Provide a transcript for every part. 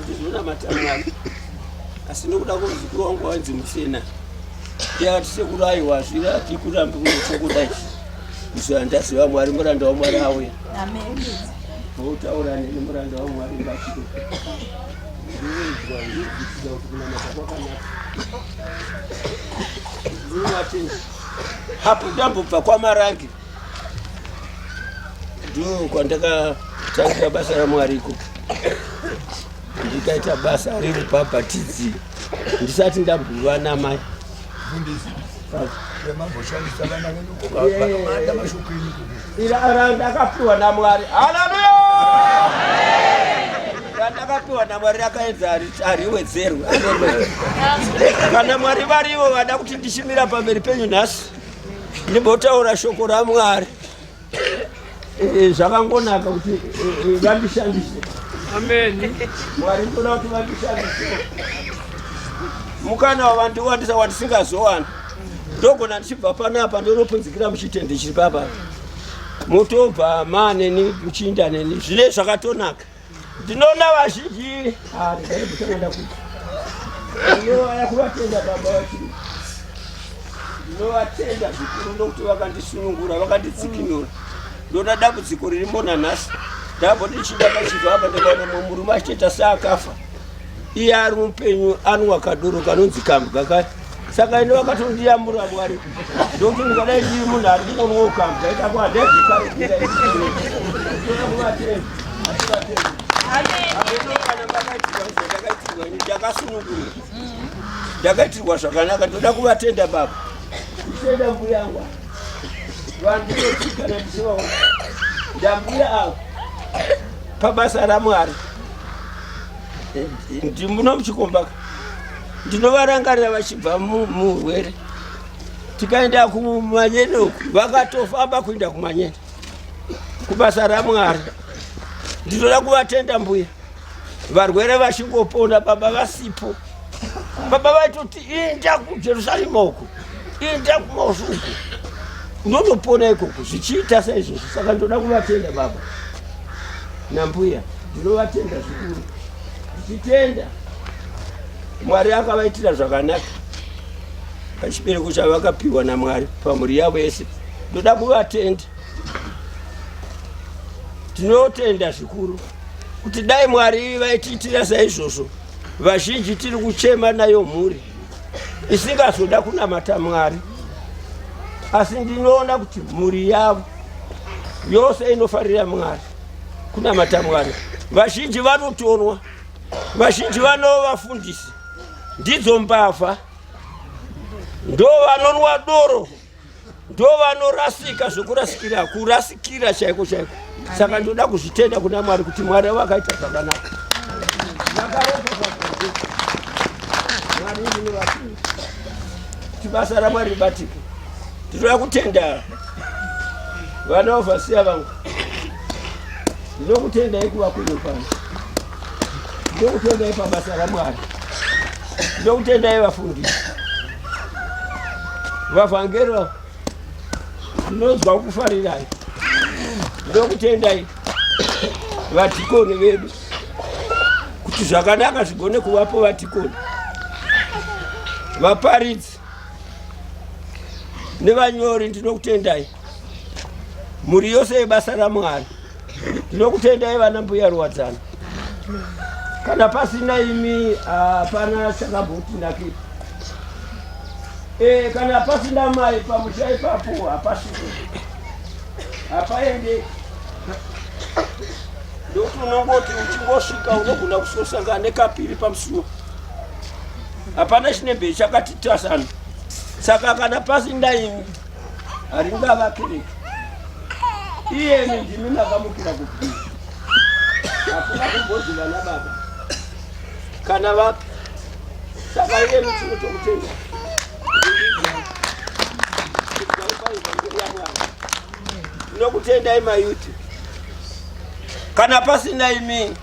Ndinonamata Mwari asi nokuda kwemuzukuru wangu wanzi Musena ndiye akati sekuru aiwa zviri atikurambi kunochokuda ichi isu handaziva Mwari muranda waMwari auya votaura neni muranda waMwari mbatiko ndinoidzwa ndinodzidzisa kuti kunamata kwakanaka ndinovatenzi hapo ndambobva kwamarange Ndiko kwandakatangira basa raMwari iko ndikaita basa rebhabhatidzi ndisati ndambova namai. Ndakapiwa naMwari. Haleluya! Randakapiwa naMwari rakaedza hariwedzerwe. Kana Mwari varivo vada kuti ndichimira pamberi penyu nhasi ndimbotaura shoko raMwari. Eh, zvakangonaka kuti eh, eh, vandishandise. Amen. Mwari ndoda kuti vandishandise. Mukana wavandiwandisa wandisingazowana. Ndogona ndichibva panapa ndonopunzikira muchitende chiri papa. Motobva maneni muchiinda neni. Zvine zvakatonaka. Ndinoona vazhinji ah, regai kutanga ndakuti ndinovaya kuvatenda baba vachiri ndinovatenda zvikuru nokuti vakandisunungura vakandidzikinura ndoona dambudziko ririmo nanhasi ndamboti ndichida pachibva apa ndikaona mumwe murume achitoita seakafa iye ari mupenyu anwa kadoro kanonzi kambwa kaya saka ine vakatondiyamura mwari ndokuti ndikadai ndiri munhu ari kungonwa ukambwa itako handaizvikarira ndakasunungurwa ndakaitirwa zvakanaka ndoda kuvatenda baba nditenda mbuya yangu vandinoti kana ndichivaona ndambuya avo pabasa ramwari ndimuno muchikombaka ndinovarangarira vachibva murwere tikaenda kumanyene uku vakatofamba kuenda kumanyene kubasa ramwari ndinoda kuvatenda mbuya varwere vachingopona baba vasipo baba vaitoti inda kujerusarema uku inda kumaosi uku unonopona ikoko zvichiita saizvozvo saka ndoda kuvatenda baba nambuya ndinovatenda zvikuru ndichitenda mwari akavaitira zvakanaka pachibereko chavakapiwa namwari pamhuri yavo yese ndoda kuvatenda tinotenda zvikuru kuti dai mwari vaitiitira saizvozvo vazhinji tiri kuchema nayo mhuri isingazoda kunamata mwari asi ndinoona kuti mhuri yavo yose inofarira mwari kunamata mwari vazhinji vanotonwa vazhinji vanovafundisi ndidzo mbavha ndo vanonwa doro ndo vanorasika zvekurasikira kurasikira chaiko chaiko saka ndoda kuzvitenda kuna mwari kuti mwari vakaita zvakanaka mwari ndinovatenda kuti basa ramwari ribatike ndinoda kutenda vana vavhasiya vangu ndinokutendai kuva kwenyu pano ndinokutendai pabasa ramwari ndinokutendai vafundisi vavhangeri ndinonzwa kufarirai ndinokutendai vadhikoni vedu kuti zvakanaka zvigone kuvapo vadhikoni vaparidzi nevanyori ndinokutendai mhuri yose yebasa ramwari ndinokutendai vana mbuya ruwadzano kana pasina imi hapana chakamboti nakiri e, kana pasina mai pamusha ipapo hapasvike hapaendeki ndokuti unongoti uchingosvika unogona kusosangana nekapiri pamusuwo hapana chinembe chakati tasana saka kana pasina imi haringava kereke iyeni ndimi makamukira kubvira hakuna kumbozi vana baba kana vapi saka iyeni tinotokutenda tinokutendai mayuti kana pasina imi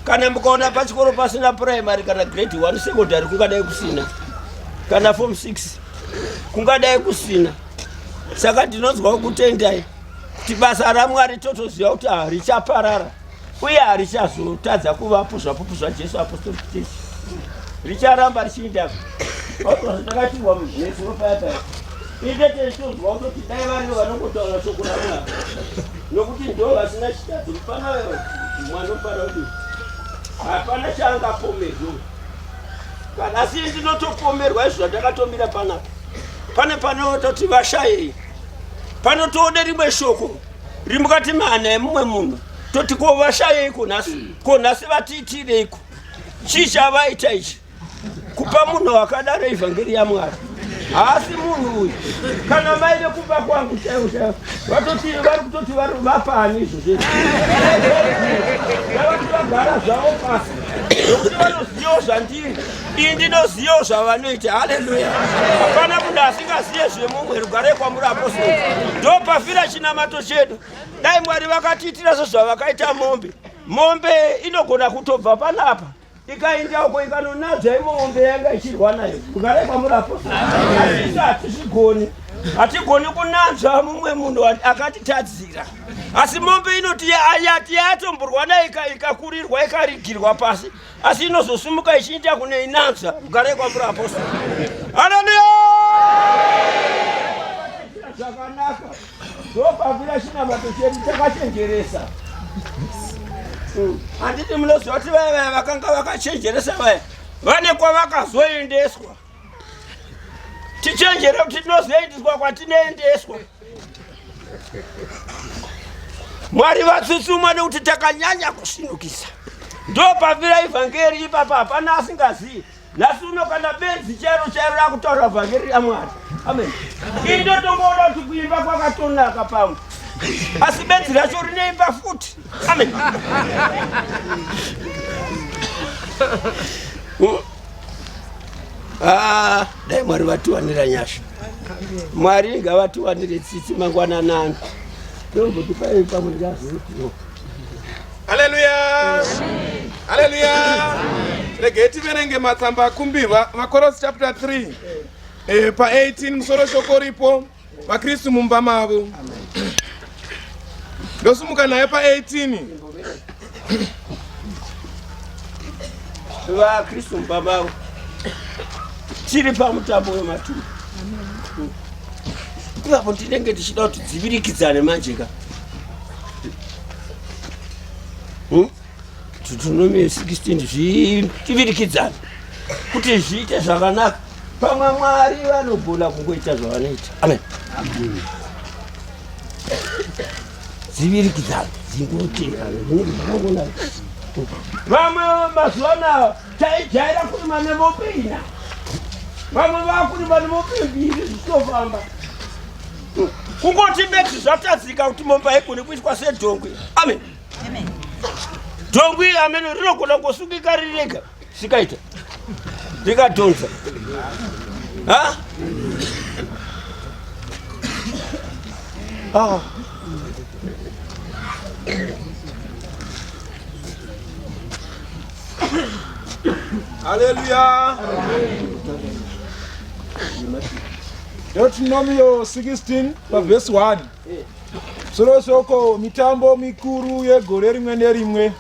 kana mukaona pachikoro pasina primary kana grade 1 secondary kungadai kusina kana form 6 kungadai kusina saka ndinonzwa kutendai Kuti basa raMwari totoziva kuti harichaparara uye harichazotadza kuvapo zvapupu zvaJesu Apostolic Church richaramba richiinda. Takatirwa mumhepo paya paya ite tichitonzwa kutoti dai varivo vanongotaura shoko raMwari nokuti ndo vasina chitadzo. Mufana mwana mufana kuti hapana chaangapomerwe kana asi ndinotopomerwa izvo zvandakatomira panapa pane panototi vashayei panotoode rimwe shoko riri mukati mehana yemumwe munhu toti ko vashayeiko nhasi ko nhasi vatiitireiko chii chavaita ichi kupa munhu wakadaro ivhangeri yamwari haasi munhu uyu kana mai vekumba kwangu chaivo chaivo vatoti vari kutoti vapani izvo zvese vavati vagara zvavo pasi nokuti vanozivawo zvandiri ini ndinozivawo zvavanoita haleluya hapana munhu asingazive zvemumwe rugare kwamuri apostori ndopafira chinamato chedu dai mwari vakatiitira sezvavakaita mombe mombe inogona kutobva panapa ikaenda uko ikanonadzwa imo mombe yanga ichirwa nayo rugare kwamuri apostori asi hatizvigoni hatigoni kunanzva mumwe munhu akatitadzira asi mombe inoti yati yatomborwa nayo ikakurirwa ikarigirwa pasi asi inozosumuka ichiita kune inanzva rugare kwamuri apostle haleluya zvakanaka ndopafira chinamato chedu takachenjeresa handiti munoziva kuti vaya vaya vakanga vakachenjeresa vaya vane kwavakazoendeswa tichenjere kuti tinozoendeswa kwatinoendeswa Mwari vatsutsumwa nekuti takanyanya kusvinukisa. Ndopafira ivhangeri ipapa hapana asingazivi. Nhasi uno kana benzi chairo chairo rakutaura vhangeri raMwari. Amen. Ini ndotongoona kuti kuimba kwakatonaka pamwe. Asi benzi racho rinoimba futi. Amen. Ah, dai Mwari vatiwanira nyasha. Mwari ngavatiwanire tsitsi mangwananani. Tomboti paive pamwe ndichazotiwo. Haleluya. Haleluya. Regai tiverenge matsamba akumbirwa vaKorosi chapter 3 eh, pa 18 musoro shoko ripo vaKristu mumba mavo. Ndosumuka naye pa 18. VaKristu mumba mavo. Tiri pamutambo wematumba. Ipapo tinenge tichida kuti dzivirikidzane manje ka. Hmm? Deuteronomy 16 zvivirikidzane kuti zviite zvakanaka. Pamwe Mwari vanogona kungoita zvavanoita. Amen. Dzivirikidzane dzingoteerana zvinenge zvakangonaka. Vamwe mazuva anaya taijaira kurima nemombe ina, vamwe vakurima nemombe mbiri zvichitofamba. Kungoti bedzi zvatadzika kuti mombe haigoni kuitwa sedhongwe. Amen. Dhongwe ameno rinogona kungosungika riri rega zvikaita rikadhonza ha ah. Haleluya. Deuteronomio 16 pavhesi 1. Soro shoko mitambo mikuru yegore rimwe nerimwe.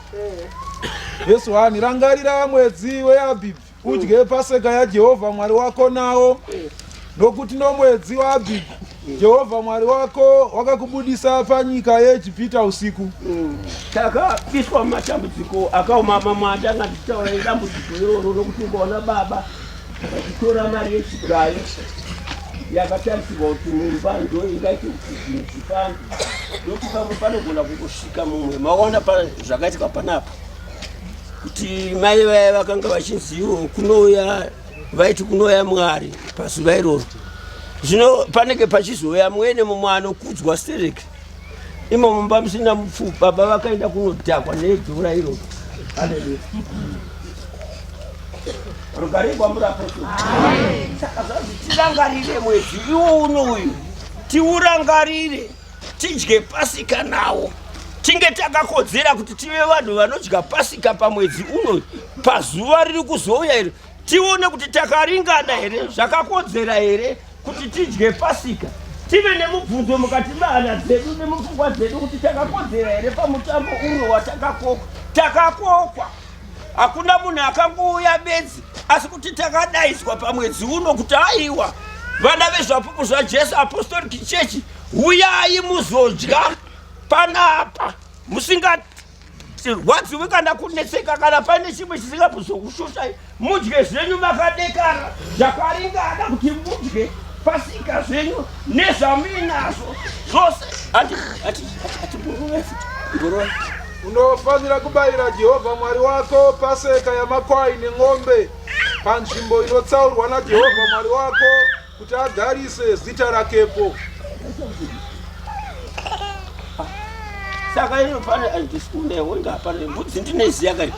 Vhesi 1 Rangarira mwedzi weAbhibhi udye paseka yaJehovha Mwari wako nawo, nokuti nomwedzi waAbhibhi Jehovha Mwari wako wakakubudisa panyika yeEgipita usiku. Takapiswa mumatambudziko akaoma mamwe andanga ndichitaura idambudziko iroro rokuti ukaona baba vachitora mari yechigayo yakatarisirwa kuti mumba ndo ingaite kuti zvinhu zvifambe nokuti pamwe panogona kungosvika mumwe maona zvakaitika panapa kuti mai vaya vakanga vachinziwo kunouya vaiti kunouya mwari pazuva iroro zvino panenge pachizouya mwene mumwe anokudzwa stereki imo mumba musina mupfu baba vakaenda kunodhakwa nedhora iroro haleluya rugare kwamurapo saka zvanzi tirangarire mwedzi iwo uno uyu tiurangarire tidye pasika nawo tinge takakodzera kuti tive vanhu vanodya pasika pamwedzi uno pazuva riri kuzouya iri tione kuti takaringana here zvakakodzera here kuti tidye pasika. Tive nemubvunzo mukati mehana dzedu nemupfungwa dzedu kuti takakodzera here pamutambo uno watakakokwa. Takakokwa. Hakuna munhu akangouya bedzi, asi kuti takadaidzwa pamwedzi uno kuti aiwa, vana veZvapupu zvaJesu Apostolic Church, huyai muzodya panapa musingarwadziwi kana kunetseka kana paine chimwe chisingazokushushai, mudye zvenyu makadekara zvakaringana kuti mudye pasika zvenyu nezvamuinazvo zvose. Unofanira kubayira Jehovha Mwari wako paseka yamakwai nen'ombe panzvimbo inotsaurwa naJehovha Mwari wako kuti agarise zita rakepo. Saka inofanira andisikunewo inga hapana mbudzi ndinoiziya kai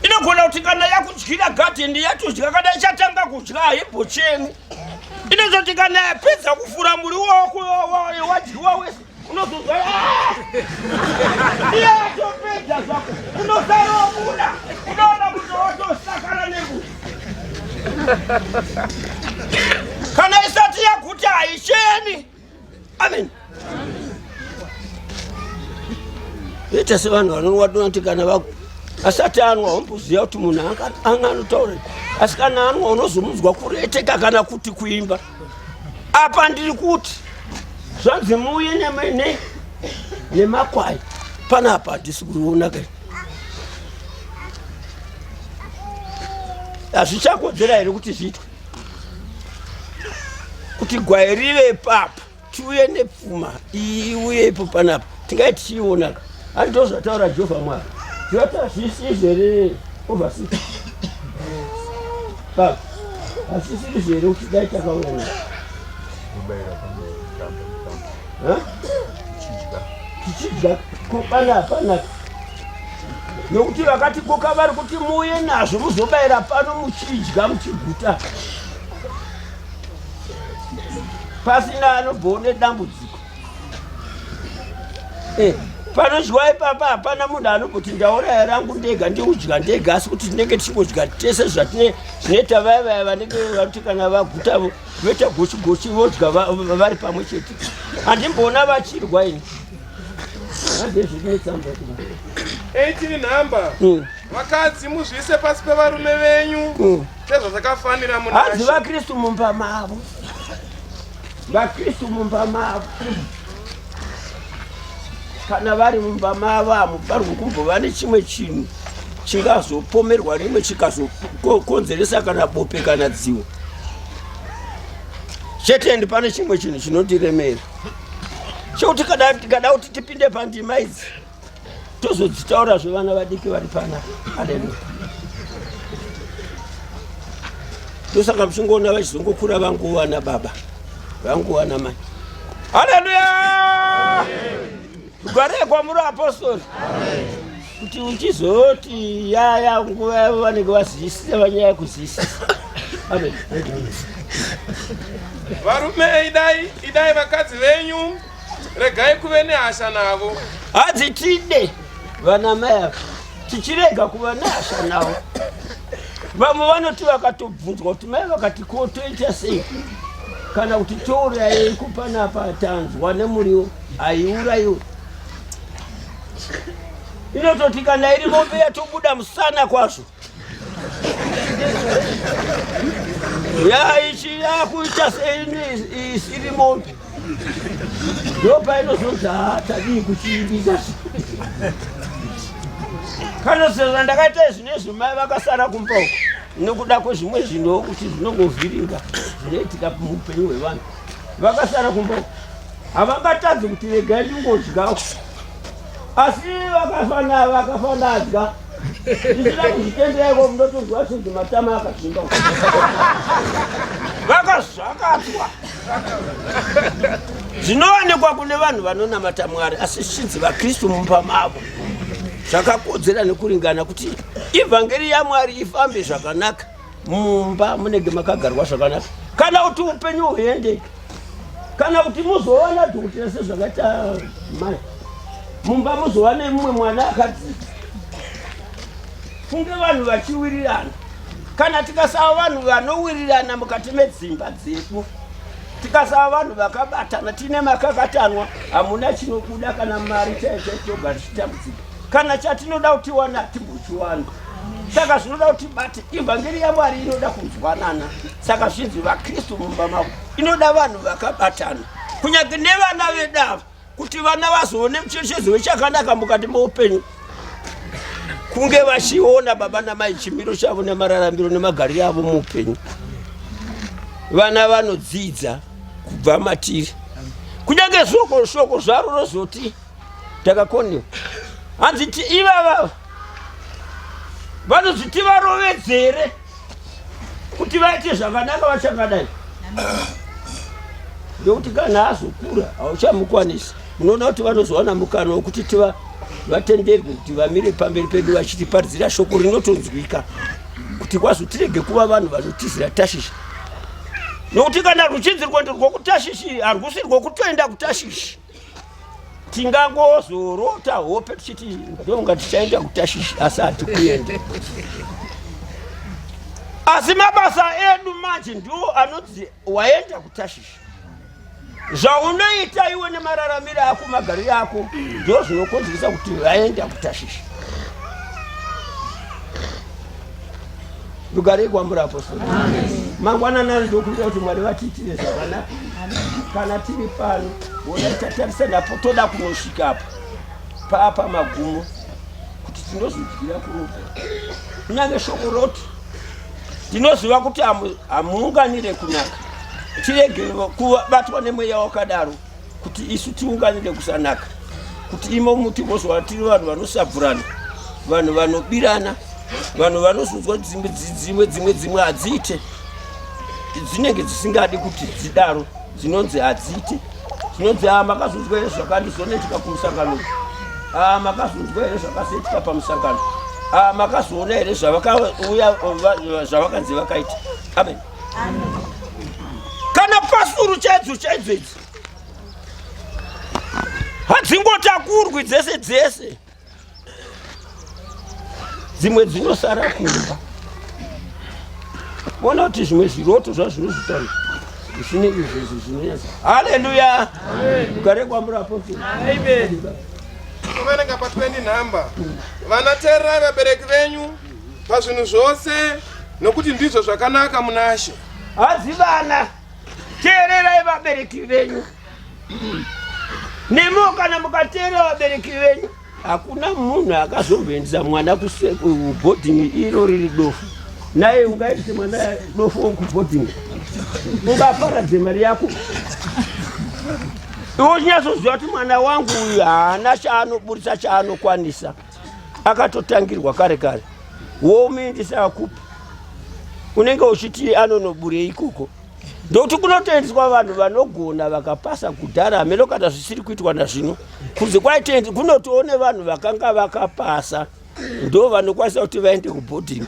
inogona kuti kana yakudyira gadheni yatodya kana ichatanga kudya haimbochemi inozoti kana yapedza kufura muriwo wadyiwa wese unozonzwa ah! iye yatopedza zvako unosarobuda unoona kuti watosakara nembudzi kana isati yaguta haichemi amen ita sevanhu vanonwa donati kana va asati anwa womboziva kuti munhu anga anotaura asi kana anwa unozomunzwa kureteka kana kuti kuimba apa ndiri kuti zvanzi muuye nemakwai panapa handisi kuriona kai hazvichakodzera here kuti zviitwe kuti gwai rive papa tiuye nepfuma iuye ipo panapa tingai tichiionaka handi ndozvataura jehovha mwari zvata zvisizvo here oversea baba hazvisiri here kuti dai takauya na tichidya ko pana panapa nokuti vakati koka vari kuti muuye nazvo muzobayira pano muchidya muchiguta pasina anobvawo nedambudziko eh, panodyiwa ipapa hapana munhu anomboti ndauraya rangu ndega ndiudya ndega asi kuti tinenge tichingodya tese zvatine zvinoita vaya vaya vanenge vanoti kana vaguta voita gochi gochi vodya vari pamwe chete handimboona vachirwa ini 18 nhamba mm. Vakadzi muzviise pasi pevarume venyu mm. sezvazvakafanira muna Hanzi vaKristu mumba mavo. VaKristu mumba mavo. Kana vari mumba mavo hamufanirwi kumbova nechimwe chinhu chingazopomerwa rimwe chikazokonzeresa kana bope kana dziwo. Chete ndi pane chimwe chinhu chinondiremera chekuti tikada kuti tipinde pandima idzi tozodzitaura zvevana vadiki vari pana aleluya ndosaka muchingoona vachizongokura vanguva baba vanguva namai haleluya rugare kwamuri apostori kuti uchizoti yaya nguva yavo vanenge vaziyisisa vanyaya kuziyisisa amen varume idai idai vakadzi venyu Regai kuve nehasha navo. Hanzi tide vana mai ava tichirega kuva nehasha navo. Vamwe vanoti vakatobvunzwa kuti mai vakati ko toita sei kana kuti tourayei kupanapa tanzwa nemuriwo haiurayiwe inototi kana iri mombe yatobuda musana kwazvo yaichi yakuita seini isiri mombe ndopainozonzi haa tadii kuchiibika kana sezvo ndakaita izvi nezvi mai vakasara kumba uko nokuda kwezvimwe zvinhu kuti zvinongovhiringa zvinoitika muupenyu hwevanhu vakasara kumba uko havangatadzi kuti regai ndingodyawo asi vakafana vakafanadya ndisina kuzvitendera iko munotonzwa chinzi matama akazvimba vakazvakatwa zvinowanikwa kune vanhu vanonamata mwari asi zvichinzi vakristu mumba mavo zvakakodzera nekuringana kuti ivhangeri yamwari ifambe zvakanaka mumba munenge makagarwa zvakanaka kana kuti upenyu huendeke kana kuti muzowana dhokotera sezvakaita mai mumba muzova nemumwe mwana akadzidza kunge vanhu vachiwirirana kana tikasava vanhu vanowirirana mukati medzimba dzedu Tikasava vanhu vakabatana tine makakatanwa, hamuna chinobuda kana mari chaiyo chaiyo tichitambudzika. Kana chatinoda kuti tiwane hatimbochiwana. Saka zvinoda kuti tibate ivhangeri yaMwari inoda kunzwanana. Saka zvinzi vaKristu mumba mavo inoda vanhu vakabatana, kunyange nevana vedu ava, kuti vana vazoone mucherechedzo wechakanaka mukati meupenyu, kunge vachiona baba namai chimiro chavo nemararamiro nemagariro avo muupenyu. Vana vanodzidza kubva matiri, kunyange shoko shoko zvaro rozoti takakoniwa. Hanzi ti ivava vanonzi tivarovedzere kuti vaite zvakanaka vachakadai, ndokuti kana azokura hauchamukwanisi. Munoona kuti vanozowana mukana wekuti tiva vatenderwe kuti vamire pamberi pedu vachitiparidzira shoko rinotonzwika, kuti kwazo tirege kuva vanhu vanotizira Tashishi. Nokuti kana ruchinzi rwendo rwokuTashishi harwusi rwokutoenda kuTashishi, tingangozorota hope tichiti ndonga tichaenda kuTashishi, asi hatikuenda. Asi mabasa edu manje ndiwo anonzi waenda kuTashishi. Zvaunoita iwe nemararamiro ako, magariro ako, ndo zvinokonzeresa kuti vaenda kuTashishi. Rugare kwamuri apostori. Mangwanana ndokuita kuti Mwari vatiitire zvakanaka. Kana tiri pano, ona tatarisa napo toda kunosvika apa paapa magumo kuti tinozodyira kurufu. Kunyange shoko roti tinoziva kuti hamuunganire kunaka, tirege kubatwa nemweya wakadaro kuti isu tiunganire kusanaka, kuti imo tigozova tiri vanhu vanosabvurana, vanhu vanobirana, vanhu vanozonzwa dzimwe dzimwe dzimwe dzimwe hadziite, dzinenge dzisingadi kuti dzidaro, dzinonzi hadziite, dzinonzi a makazonzwa here zvakandizonoitika kumusangano, a makazonzwa here zvakazoitika pamusangano, a makazoona here zvavakauya zvavakanzi vakaita. Amen. Kana pasuru chaidzo chaidzo idzi hadzingotakurwi dzese dzese, dzimwe dzinosara kumba. Ona kuti zvimwe zviroto zvazvinozvitaura zvine izvizvi zvinonyatsa. Haleluya, ugare kwamuri apostle. Amen. Toverenga pa 20 number. Vana, teererai vabereki venyu pazvinhu zvose, nokuti ndizvo zvakanaka munaShe. Hadzi vana, teererai vabereki venyu. Nemo kana mukateerera vabereki venyu, hakuna munhu akazomboendesa mwana kubhodhingi iro riri dofu. Naye ungaendese mwana dofu kubhodhingi, ungaparadze mari yako. Iwe uchinyatsoziva kuti mwana wangu uyu haana chaanoburitsa chaanokwanisa, akatotangirwa kare kare, womuendesa akupi? Unenge uchiti anonoburei ikoko? Ndokuti kunotoendeswa vanhu vanogona vakapasa kudhara, hameno kana zvisiri kuitwa nazvino. Kunze kwaitoendi kunotoone vanhu vakanga vakapasa, ndo vanokwanisa kuti vaende kubhodhingi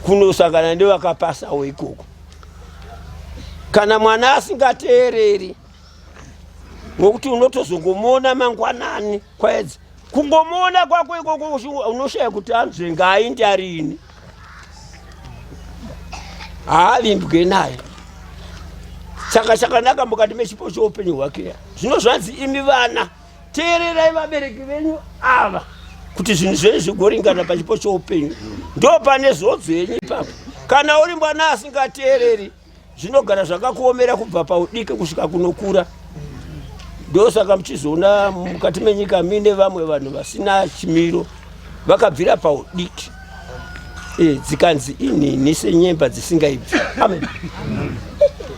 kunosangana nevakapasawo ikoko. Kana mwana asingateereri, ngokuti unotozongomuona mangwanani kwaedza, kungomuona kwako ikoko unoshaya kuti anzvenga aindi arini, haavimbwe naye. Saka chakanaka mukati mechipo choupenyu hwake, zvino zvanzi imi vana teererai vabereki venyu ava kuti zvinhu zvenyu zvigoringana pachipo choupenyu. Ndo pane zodzo yenyu ipapo. Kana uri mwana asingateereri, zvinogara zvakakuomera kubva paudiki kusvika kunokura. Ndosaka muchizoona mukati menyika mine vamwe vanhu vasina chimiro, vakabvira paudiki, dzikanzi inini senyemba dzisingaibvi. Amen,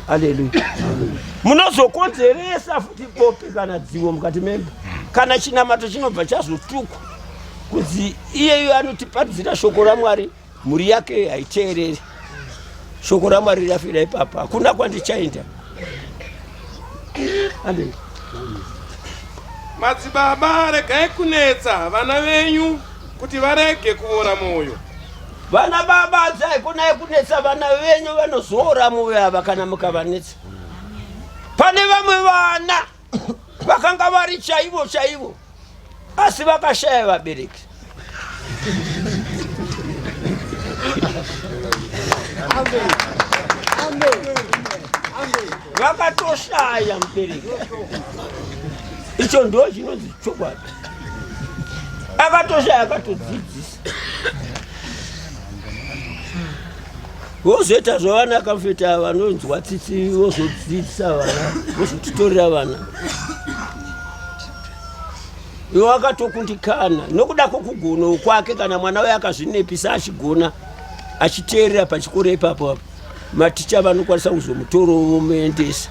haleluya. Munozokonzeresa futi bope kana dziwo mukati memba, kana chinamato chinobva chazotukwa kunzi iyeyo anotiparidzira shoko raMwari mhuri yake haiteereri shoko raMwari, rafira ipapa, hakuna kwandichaenda. Amen. Madzibaba, regai kunetsa vana venyu kuti varege kuora mwoyo. Vana baba, dzaikonai kunetsa vana venyu, vanozoora mwoyo ava kana mukavanetsa. Pane vamwe vana vakanga vari chaivo chaivo, asi vakashaya vabereki. Vakatoshaya mubereki. Icho ndo chinonzi chokwadi. Akatoshaya akatodzidzisa. Vozoita zvavana kafeta vanonzwa tsitsi vozodzidzisa vana vozotitorera vana. Iwo akatokundikana nokuda kwokugona kwake kana mwana uyo akazvinepisa achigona achiteerera pachikoro ipapo apo maticha vanokwanisa kuzomutoro vomuendesa.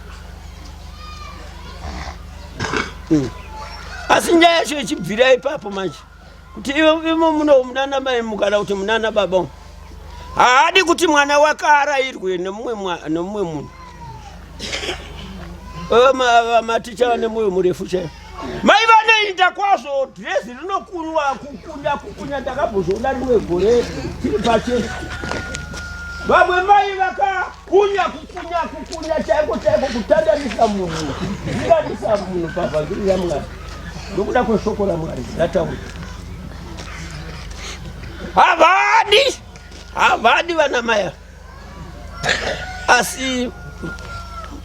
Asi nyaya yacho ichibvira ipapo manje kuti imo muno munana mai kana kuti munana baba haadi kuti mwana wake arairwe nemumwe munhu. Maticha vane mwoyo murefu chaivo. Mai vanoita kwazvo dhirezi rinokunwa kukunya kukunya ndakambozviona rimwe gore tiri pachechi. Vamwe mai vakakunya kukunya kukunya chaiko chaiko kutandanisa munhu kutandanisa munhu pavhangeri yaMwari nokuda kweshoko raMwari rataura. Havadi havadi vana mai ava. Asi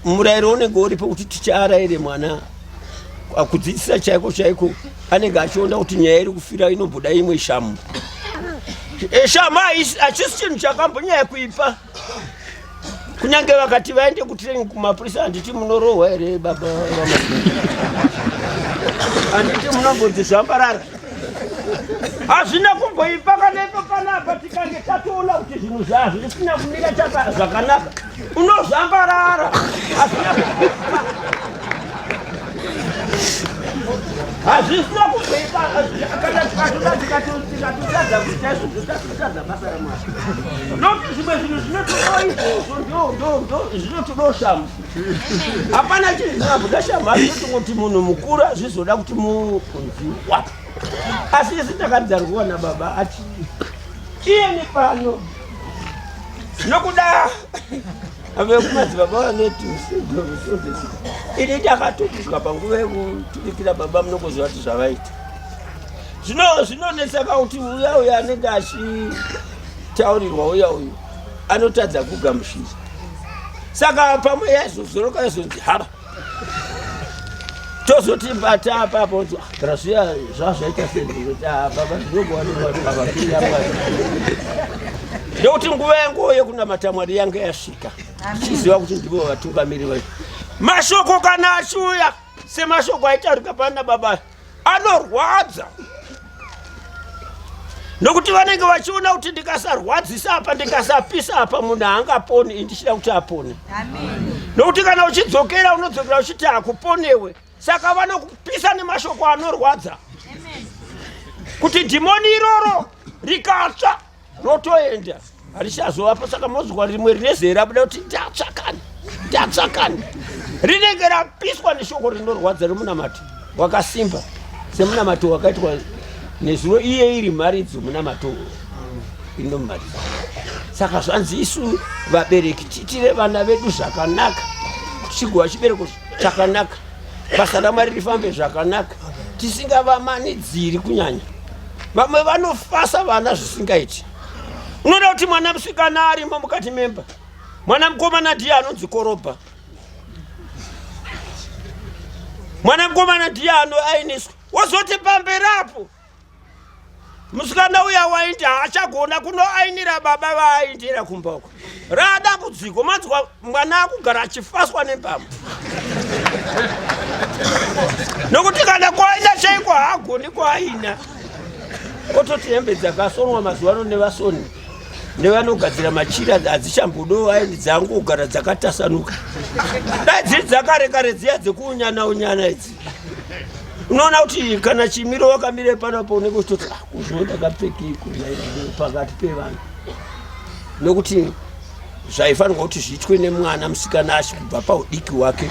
murayiro unenge uripo kuti tichaaraire mwana akudzidzisa chaiko chaiko anenge achiona kuti nyaya iri kufira inomboda imwe shamu. Shamu hachisi chinhu chakambonyaya kuipa. Kunyange vakati vaende kutraining kumapurisa, handiti munorohwa here baba vama? Handiti munombonzi zvambarara? Hazvina kumboipa kana ipo panapa tikange tatoona kuti zvinhu zvazvisina kumira zvakanaka, unozvambarara. Hazvina kumboipa. Hazvisina kumboipa kana tikatoda tikatotadza kuita izvozvo, tatotadza basa raMwari. Nokuti zvimwe zvinhu zvinotodawo izvozvo, zvinotodawo shamu. Hapana chinhu chinobuda shamu, asi tongoti munhu mukuru hazvizoda kuti munziwa. Asi isu takadzarwa nababa ati iyeni pano nokuda vekumadzibaba vanoti ini takatokusvika panguva yekuturikira baba, munongoziva kuti zvavaita zvino zvinonetsaka kuti uya uya anenge achitaurirwa uya uyu anotadza kugamuchira. Saka pamwe yaizozoroka yaizonzi hava tozoti bata apapo kana zviya zvazvaita sezvoti baba zvinogowanikwa nekuti nguva yangu yekunamata Mwari yanga yasvika, tichiziva kuti ndivo vatungamiri vacho. Mashoko kana achiuya semashoko aitaurika pana baba anorwadza, nokuti vanenge vachiona kuti ndikasarwadzisa apa, ndikasapisa apa, munhu haangaponi. Indichida kuti apone, nokuti kana uchidzokera unodzokera uchiti hakuponewe. Saka vanokupisa nemashoko anorwadza kuti dhimoni iroro rikatsva rotoenda, harichazovapo. Saka mozwa rimwe rine zera rabuda kuti ndatsvakani ndatsvakani, rinenge rapiswa neshoko rinorwadza remunamato wakasimba semunamato wakaitwa nezuro iye iri mharidzo munamato inomharidzo. Saka zvanzi isu vabereki tiitire vana vedu zvakanaka, chigova chibereko chakanaka, basa raMwari rifambe zvakanaka, tisingavamanidziri kunyanya. Vamwe vanofasa vana zvisingaiti. Unoda kuti mwana musikana arimo mukati memba, mwana mukomana ndiye anonzi korobha, mwana mukomana ndiye anoainiswa. Wozoti pamberi apo musikana uya waindi haachagona kunoainira baba vaaindira kumba uko, raadambudziko. Manzwa mwana akugara achifaswa nembama, nokuti kana kwaina chaiko haagoni kwaina. Ototi hembe dzakasonwa mazuva ano nevasoni nevanogadzira machira hadzichambodo aini, dzangogara dzakatasanuka. Dai dziri dzakare kare dziya dzekuunyana unyana idzi, unoona kuti kana chimiro wakamire panapo unenge uchitoti kuzvo ndakapfekei pakati pevanhu, nokuti zvaifanirwa kuti zviitwe nemwana musikana achi kubva paudiki hwake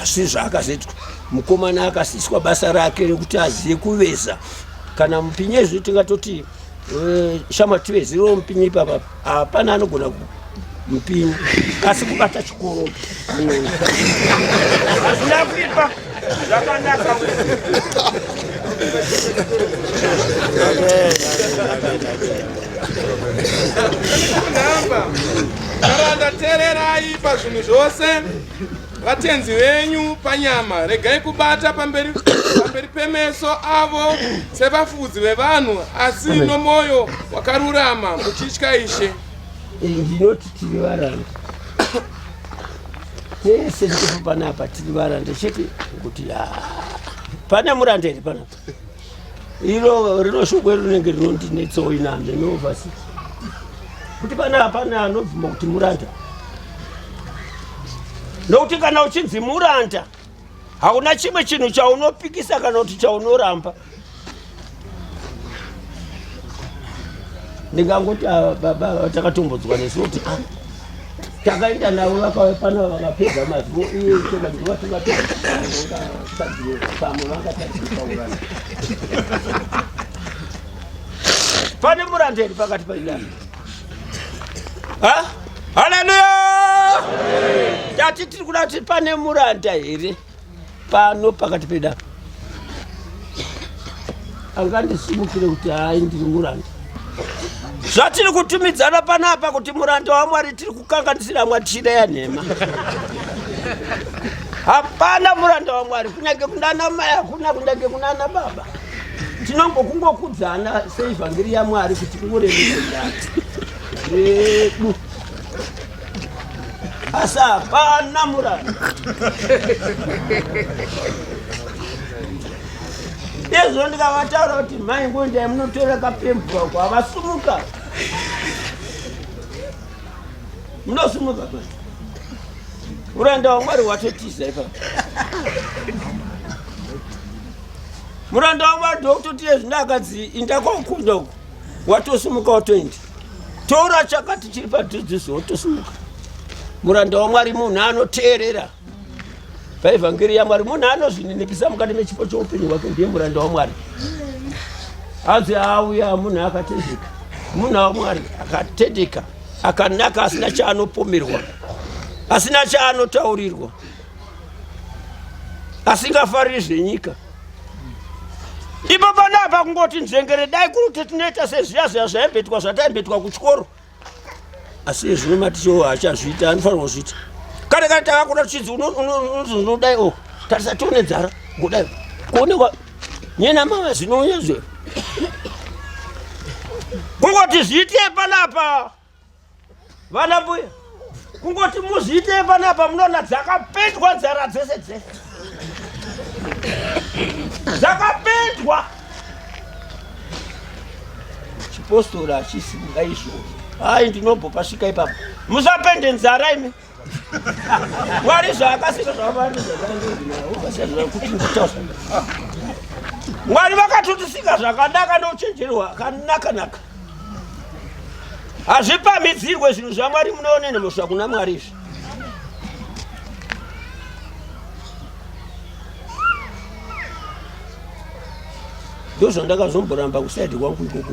asi zvaakazoitwa. Mukomana akasiiswa basa rake rekuti azive kuveza kana mupinyi. Izvi tingatoti shama tiveziro mupinyi ipapa hapana anogona mupinyi asi kubata chikoro hazvina kuipa, zvakanaka. Nhamba karanda, teererai pazvinhu zvose. vatenzi venyu panyama, regai kubata pamberi, pamberi pemeso avo sevafudzi vevanhu, asi nomwoyo wakarurama muchitya Ishe. Ndinoti tiri varanda tese tiripo panapa, tiri varanda chete, kuti pane muranda here panapa? Iro rino shoko rinenge rinondinetsawo inambe neovasi kuti pana hapana anobvuma kuti muranda, nokuti kana uchinzi muranda hauna chimwe chinhu chaunopikisa kana kuti chaunoramba. Ndingangoti baba takatombodzwa nesu kuti takaenda navo vakauya pano vakapedza mazuva iye pamwe vangatadzi. Pane muranda here pakati paidana? Haleluya! Tati tiri kuda kuti pane muranda here pano pakati pedu apa angandisimukire kuti hai, ndiri muranda? Zvatiri kutumidzana panapa kuti muranda waMwari, tiri kukanganisira Mwari tichida yanhema. Hapana muranda waMwari, kunyange kunana mai hakuna, kunyange kunana baba. Tinongokungokudzana seivhangeri yaMwari kuti kungoremekedzana zvedu, asi hapana muranda. Izvo ndikavataura kuti mai ngoendai munotora kapembwa uko, havasumuka. Munosumuka pa muranda waMwari watotiza ipapo. Muranda waMwari ndokutotiye zvino akadzi inda kwakunda uko, watosimuka watoenda tora chakati chiri padhuze, wotosimuka. Muranda waMwari munhu anoteerera paevhangeri yaMwari, munhu anozvininipisa mukati mechipo choupenyu hwake, ndiye muranda waMwari. Hanzi auya munhu akatendeka, munhu waMwari akatendeka, akanaka, asina chaanopomerwa, asina chaanotaurirwa, asingafariri zvenyika. Ipo panapa kungoti nzvengere, dai kuri kuti tinoita sezviya zviya zvaimboitwa, zvataimboitwa kuchikoro, asi zvino maticho haachazviita, anofanirwa kuzviita. Kare kare takakura tuchinzi unodai o tarisa tione nzara kudai kuonekwa nyena mama zvinonyezve kungoti zviite panapa. Vana mbuya, kungoti muzviite panapa, munoona dzakapendwa nzara dzese dzese dzakapendwa. Chipostori hachisi ngaizvozvo. Hai, ndinombopasvika ipapo. Musapende nzara imi. Mwari zvaakasika, Mwari vakatotisika zvakanaka nouchenjeri hwakanaka naka. Hazvipamhidzirwe zvinhu zvaMwari. Munoone nemhosva kuna Mwari izvi. Ndozvandakazomboramba kusaidi kwangu ikoko.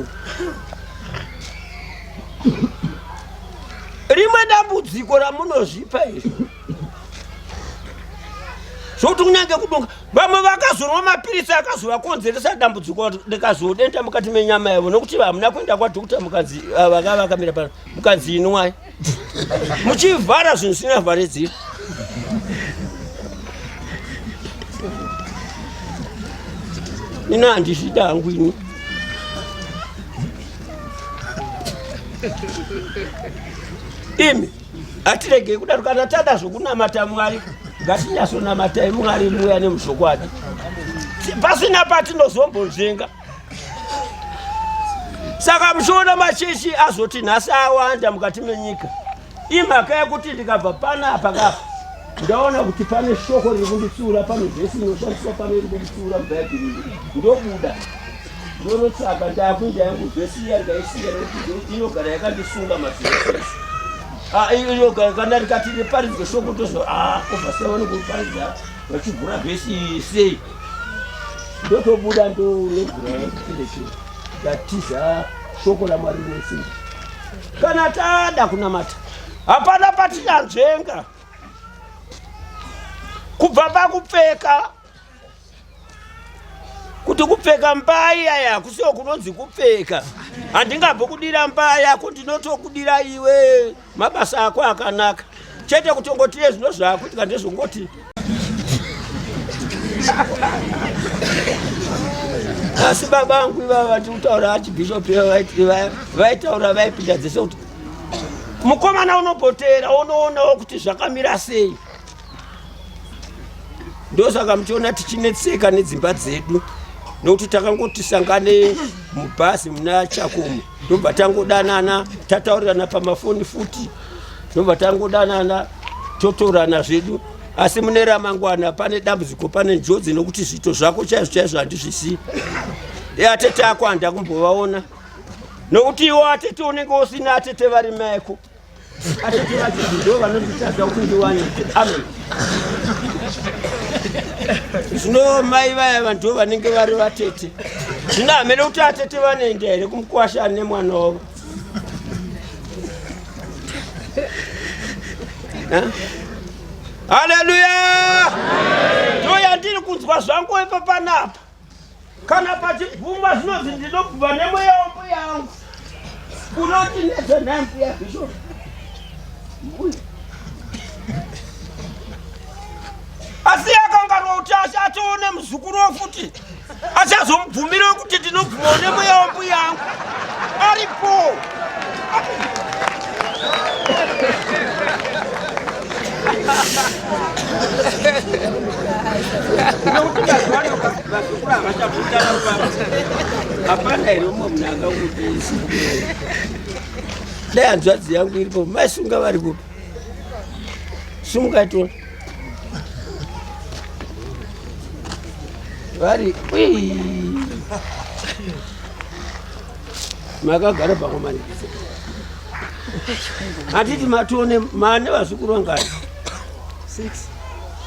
Rimwe dambudziko ramunozvipa iri zvokuti kunyange kudonga, vamwe vakazonwa mapiritsi akazovakonzeresa dambudziko rikazodenda mukati menyama yavo, nokuti hamuna kuenda kwadhokta, mukanzi vaka vakamira pano, mukanzi inwai, muchivhara zvinhu zvisina vharidziro. Ino handizvida hangu ini. Imi hatiregei kudaro. Kana tada zvokunamata Mwari, ngatinyatsonamatai Mwari muya nemuzvokwadi, pasina patinozombonzvenga. Saka muchiona machechi azoti nhasi awanda mukati menyika, imhaka yekuti ndikabva panapa kapa ndaona kuti pane shoko riri kunditsiura, pane vhesi inoshandiswa, pane iri kunditsiura mubhaibheri, ndobuda ndonotsvaka, ndakuenda yangu vhesi iya, ndaisiya nekuti inogara yakandisunga mazuva ese. Inogara kana rikati riparidzwe shoko, tozo obva sei vanokuparidza vachivhura vhesi sei, ndotobuda ndonogura kereke, ndatiza shoko raMwari rinesimba. Kana tada kunamata hapana patinanzvenga, kubva pakupfeka, kuti kupfeka mbai aya kusiwo kunonzi kupfeka. Handingambokudira mbai yako, ndinotokudira iwe mabasa ako akanaka. Chete kutongoti iye zvino zvaakuitika ndezvongoti asi baba angu ivava vatiri kutaura archbishop vaitaura vaipinda dzese kuti mukomana unopotera unoonawo kuti zvakamira sei. Ndosaka muchiona tichinetseka nedzimba dzedu nokuti takangoti sangane mubhazi muna Chakomo, ndobva tangodanana, tataurirana pamafoni futi, ndobva tangodanana totorana zvedu. Asi mune ramangwana pane dambudziko, pane njodzi, nokuti zviito zvako chaizvo chaizvo handizvisii. Atete ako handa kumbovaona nokuti iwo atete unenge usina atete vari maeko. Atete vacho ndo vanonditadza kuti ndiwane. Amen. Zvino mai vaya vantu vanenge vari vatete, zvino hamene kuti atete vanoenda here kumukwasha ane mwana wavo. Haleluya! Ndo yandiri kunzwa zvangu ipo panapa. Kana pachibvumwa zvinonzi ndinobvuma nemweya wambuya yangu. Unondinetsa nhai mbuya Bishop. Mbuya. Asi akanganwa kuti atoone muzukuru futi. Achazomubvumira kuti ndinobvuma nemweya wambuya yangu. Aripo. Hapana here umwe munhu angakuti dai hanzvadzi yangu iripo maisunga vari kupi sumukai tione vari makagara pakumanikisa hatiti matione mane vazukuru vangani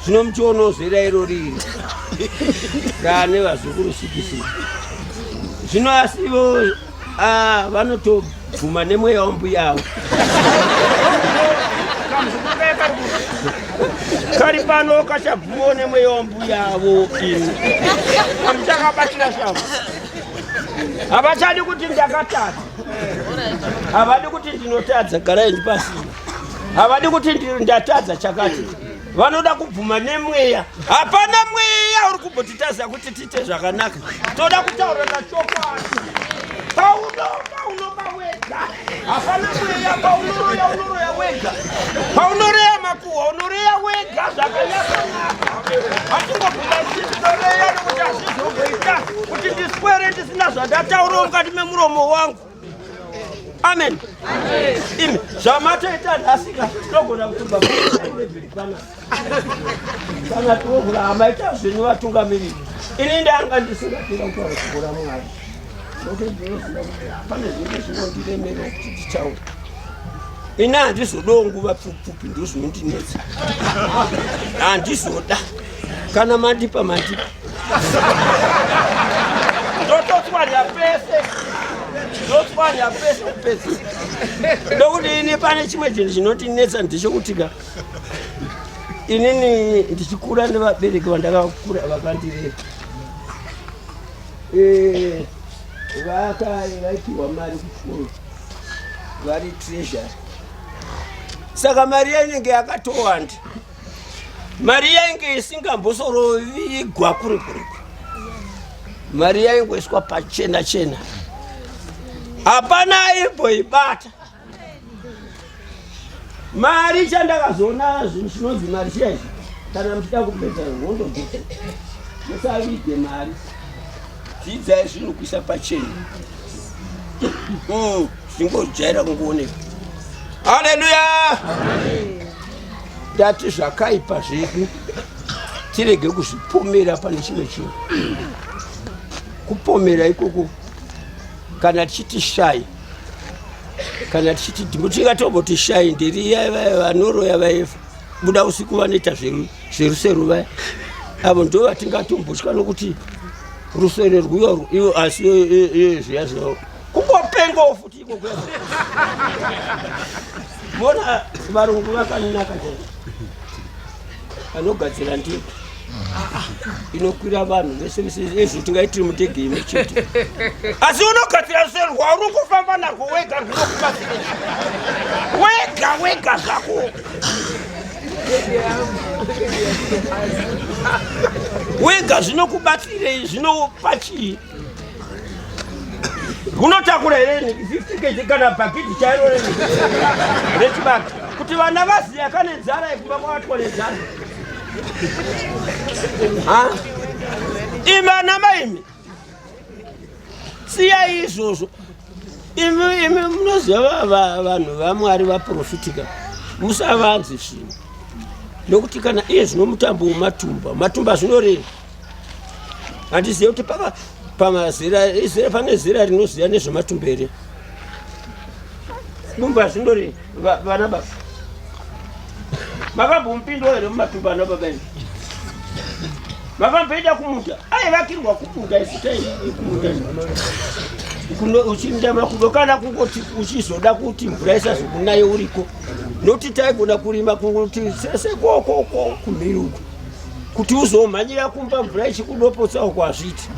zvino muchionawo zera iro riri rane vazukuru sikisi zvino asivo ah, vanotobvuma nemweya wambuya avo kari pano kachabvumawo nemweya wambuya avo ini amuchakabatira shavo havachadi kuti ndakatadza, havadi kuti ndinotadza, garai ndipasina, havadi kuti ndatadza chakati, vanoda kubvuma nemweya. Hapana mweya uri kumbotitadza kuti tiite zvakanaka, toda kutaura nachokwadi. Paunoba unoba wega, hapana mweya. Paunoroya unoroya wega, paunoreya makuhwa unoreya wega zvakanyakanaka. Hatingobvuma kuti ndinoreya nokuti hazvizomboita kuti ndiswere ndisina zvandataurawo mukati memuromo wangu. Amen. Imi zvamatoita nhasika tinogona kutumba pana kana tinogona hamaita zvenyu vatungamiriri. Ini ndanga ndisingatira kutaura shoko raMwari nokuti ndinoziva kuti pane zvinenge zvinondiremera kuti nditaure. Ini handizodawo nguva pfupi, ndozvinondinetsa, handizoda. Kana mandipa mandipa, ndototswanya pese, ndotswanya pese kupedzisa. Ndokuti ini pane chimwe chinhu chinotinetsa ndechekutika inini ndichikura nevabereki vandakakura vakandirera, vaipiwa mari kuchikoro vari treasury, saka mari yainenge yakatowanda, mari yainge isingambosorovigwa kure kure, mari yaingoiswa pachena chena, hapana aimboibata mari. Chandakazoona zvinhu chinonzi mari chiya ichi, kana muchida kupedza hondo dzose musavige mari, dzidzai zvinhu kuisa pachena, zvingojaira kungooneka. Haleluya! Ndati zvakaipa zvedu tirege kuzvipomera pane chimwe chinhu. Kupomera ikoko, kana tichiti shai, kana tichiti tingatomboti shai nderiya vanoroya vaibuda usiku vanoita zverusero vaya, avo ndo vatingatombotya nokuti rusero rwuya ivo, asi zviya zviya kungopengawo futi ikoko. Mona varungu vakanaka chaizvo, vanogadzira ndege inokwira vanhu vese vese, ezvo tingaitiri mundege imwe chete, asi unogadzira rusero rwauri kufamba narwo wega, rwunokubatsira wega wega zvako. Wega zvinokubatsirei zvinopa chii? Unotakura here 50 kg kana bhakiti chairo rechibage kuti vana vaziya kane nzara yekumba kwavatwa nenzara? Imi ana maimi siyai izvozvo. Imi imi munoziva vanhu vaMwari vaprofitika, musavanze zvinhu nokuti kana iye zvino mutambo wematumba matumba zvinoreva handizive kuti paka pamazera izera pane zera rinoziva nezvematumba here dumba zvindori vana baba makambomupindwa here mumatumba ana baba imi makamboenda kumunda aivakirwa kumunda isu taikumunda uchiinda makudo kana kungoti uchizoda kuti mvura isazokunaye uriko nokuti taigona kurima kungoti sese kokoko kumhiri uko kuti uzomhanyira kumba mvura ichikudopotsa uko hazviiti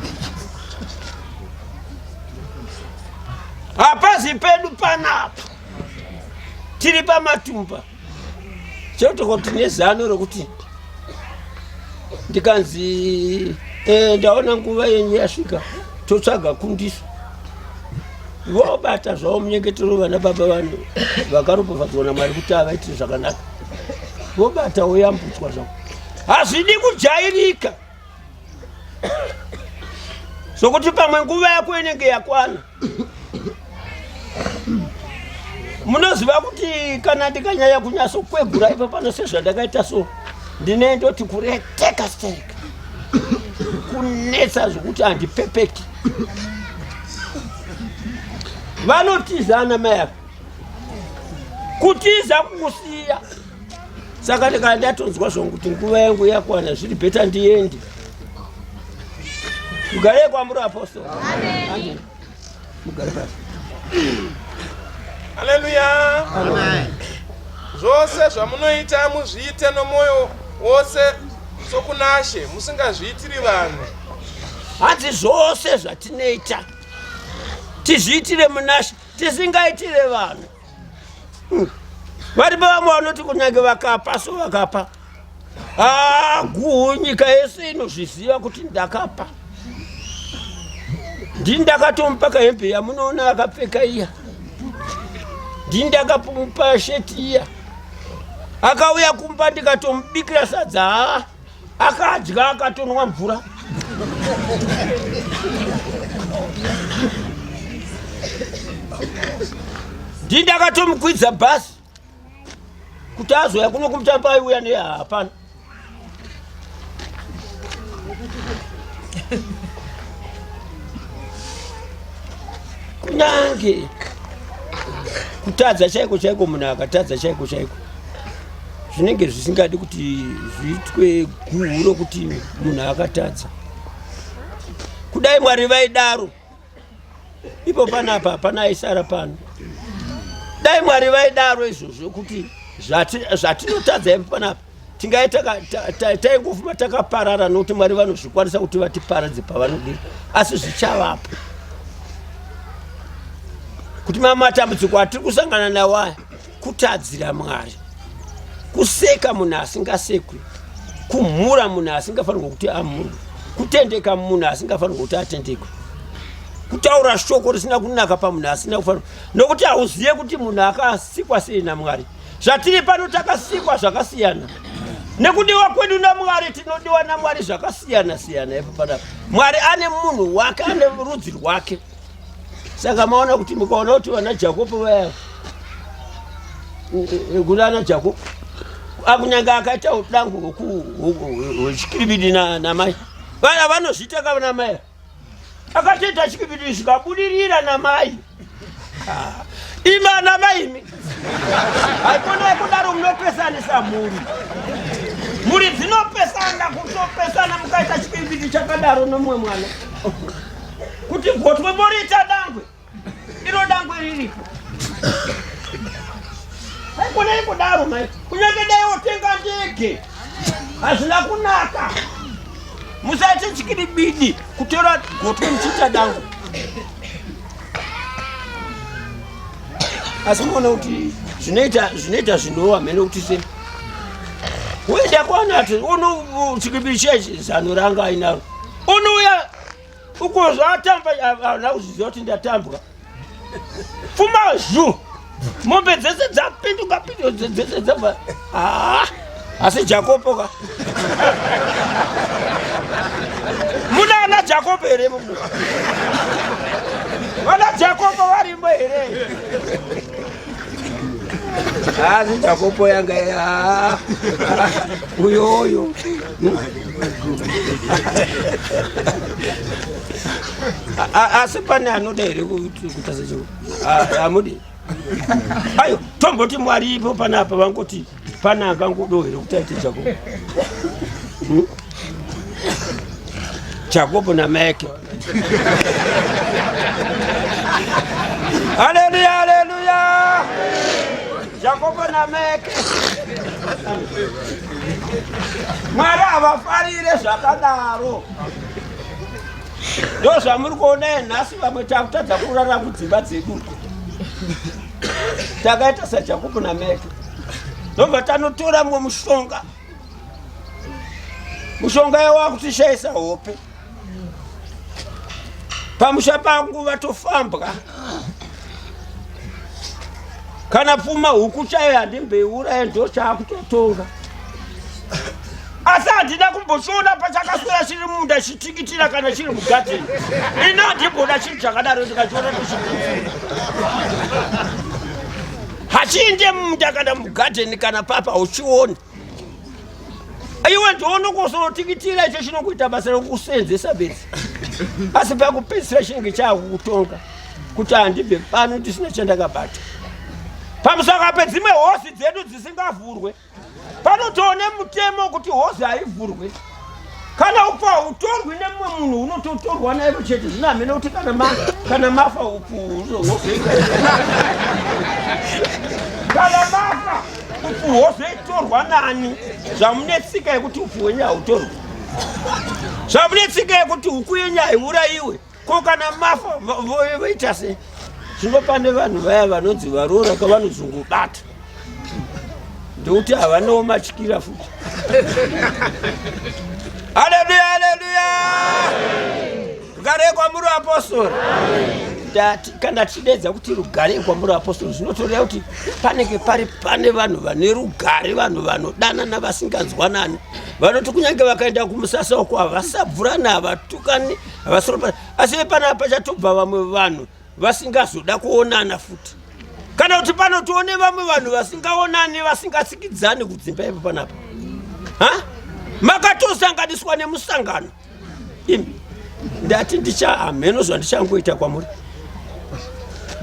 hapazi pedu panapa tiri pamatumba chotoko tine zano rokuti ndikanzi eh, ndaona nguva yenyu yasvika totsvaga kundiso vobata zvavo munyengetero vana baba vanhu vakaropafadzwa namwari kuti avaitire zvakanaka vobata woyambutswa zvavo hazvidi kujairika sokuti pamwe nguva yako inenge yakwana munoziva kuti kana ndikanyanya kunyatsokwegura ipo pano sezvandakaita so ndine ndoti kureteka sterek kunetsa zvokuti handipepeki vanotiza ana mai ava kutiza kukusiya saka ndikana ndatonzwa zvangu kuti nguva yangu yakwana zviri bheta ndiende mugare kwamuri apostol mugare pasi haleluya zvose zvamunoita muzviite nomwoyo wose sokunashe musingazviitiri vanhu hanzi zvose zvatinoita tizviitire munashe tisingaitire vanhu Varipo vamwe vanoti kunyange vakapa so vakapa ah, guhu nyika yese inozviziva kuti ndakapa ndini ndakatomupa kahembe yamunoona akapfeka iya ndini ndakamupa sheti iya akauya kumba ndikatomubikira sadza haa akadya akatonwa mvura ndini ndakatomukwidza bhasi kuti azouya kuno kumutambo aiuya neye hapana kunyange kutadza chaiko chaiko munhu akatadza chaiko chaiko zvinenge zvisingadi kuti zviitwe guhu rokuti munhu akatadza kudai mwari vaidaro ipo panapa hapana aisara pano dai mwari vaidaro izvozvo kuti zvatinotadza ipo panapa tingai taingofuma takaparara nokuti mwari vanozvikwanisa kuti vatiparadze pavanodira asi zvichavapo kuti mamatambudziko atiri kusangana nawo aya kutadzira Mwari, kuseka munhu asingasekwi, kumhura munhu asingafanirwa kuti amhurwe, kutendeka munhu asingafanirwa kuti atendekwe, kutaura shoko risina kunaka pamunhu asina kufanirwa, nokuti hauzive kuti munhu akasikwa sei naMwari. Zvatiri pano takasikwa zvakasiyana nekudiwa kwedu naMwari, tinodiwa naMwari zvakasiyana siyana. Ipo panapa Mwari ane munhu wake, ane rudzi rwake. Saka maona kuti mukaona kuti vana Jakobo vaya kuna ana Jakobo akunyange akaita udangu hwechikiribidi namai vana vanozviita ka namai akatoita chikiribidi zvikabudirira namai ah, imi ana mai imi haikona kudaro munopesanisa mhuri mhuri dzinopesana kutopesana mukaita chikiribidi chakadaro nomumwe mwana kuti gotwe moriita dangwe iro dangwe riripo haikona ikudaro mai kunyange dai wotenga ndege hazvina kunaka musaite chikiribidi kutora gotwe muchiita dangwe asi muona kuti zvinoita zvinoita zvinowa mhene kuti sei Ndakaona ati uno chikipiri chechi zano ranga ainaro. Unouya uko zvaatamba haana kuzviziva kuti ndatambwa. Pfuma zhu. Mombe dzese dzapinduka pinduka dzese dzabva. Ah, asi Jakopo ka. Muna ana Jakopo here muno? Vana Jakopo varimo here? Asi Jakopo yanga ya uyoyo. Asi pane anoda here kuita secho? Amudi. Ayo tomboti Mwari ipo panapa vangoti pane angangodo here kuti aite Jakopo? Hmm? Jakopo naMeke. Haleluya, haleluya. Jakopo naMeke. Mwari havafarire zvakadaro. Ndozvamuri kuona nhasi vamwe takutadza kurara kudzimba dzedu. Takaita saJakopo naMeke. Ndobva tanotora mumwe mushonga. Mushonga yawakutishaisa hope. Pamusha pangu vatofambwa. Kana pfuma huku chaiyo handimbeiuraya ndochaakutotonga. Asi handina kumbochiona pachakaswera chiri munda chitikitira kana chiri mugadheni. Ini handimboda chinhu chakadaro ndikachiona ndochipfuura. Hachiinde munda kana mugadheni kana papa uchiona. Iwe ndoonokosonotikitira icho chinokuita basa rekukusenzesa bedzi. Asi pakupedzisira chinenge chaakukutonga kuti handibve pano ndisina chandakabata. Pamusaka pedzimwe hosi dzedu dzisingavhurwe. Panotoone mutemo kuti hozi haivhurwe. Kana upfu hautorwi nemumwe munhu unototorwa naivo chete. Zvino hameno kuti kana ma, kana mafa upfu hwozoita. Kana mafa upfu hwozoitorwa nani? Zvamune tsika yekuti upfu hwenyu hautorwi. Zvamune tsika yekuti huku yenyu haiurayiwe. Ko kana mafa voita sei? Zvino pane vanhu vaya vanonzi varoora ka vanozongobata. Ndokuti havanawo matyira futi. Haleluya, haleluya. Rugare kwamuri apostori. Ndati kana tichidedza kuti rugare kwamuri apostori zvinotoreva kuti panenge pari pane vanhu vane rugare, vanhu vanodanana vasinganzwanani. Vanoti kunyange vakaenda kumusasa uko havasabvurani, havatukani, havasoropa. Asi panapa pachatobva vamwe vanhu vasingazoda kuonana futi. Kana kuti pano tione vamwe vanhu vasingaonani vasingatsikidzani kudzimba ipo panapa. Ha? Makatosanganiswa nemusangano. Imi ndati ndicha hameno zvandichangoita kwamuri.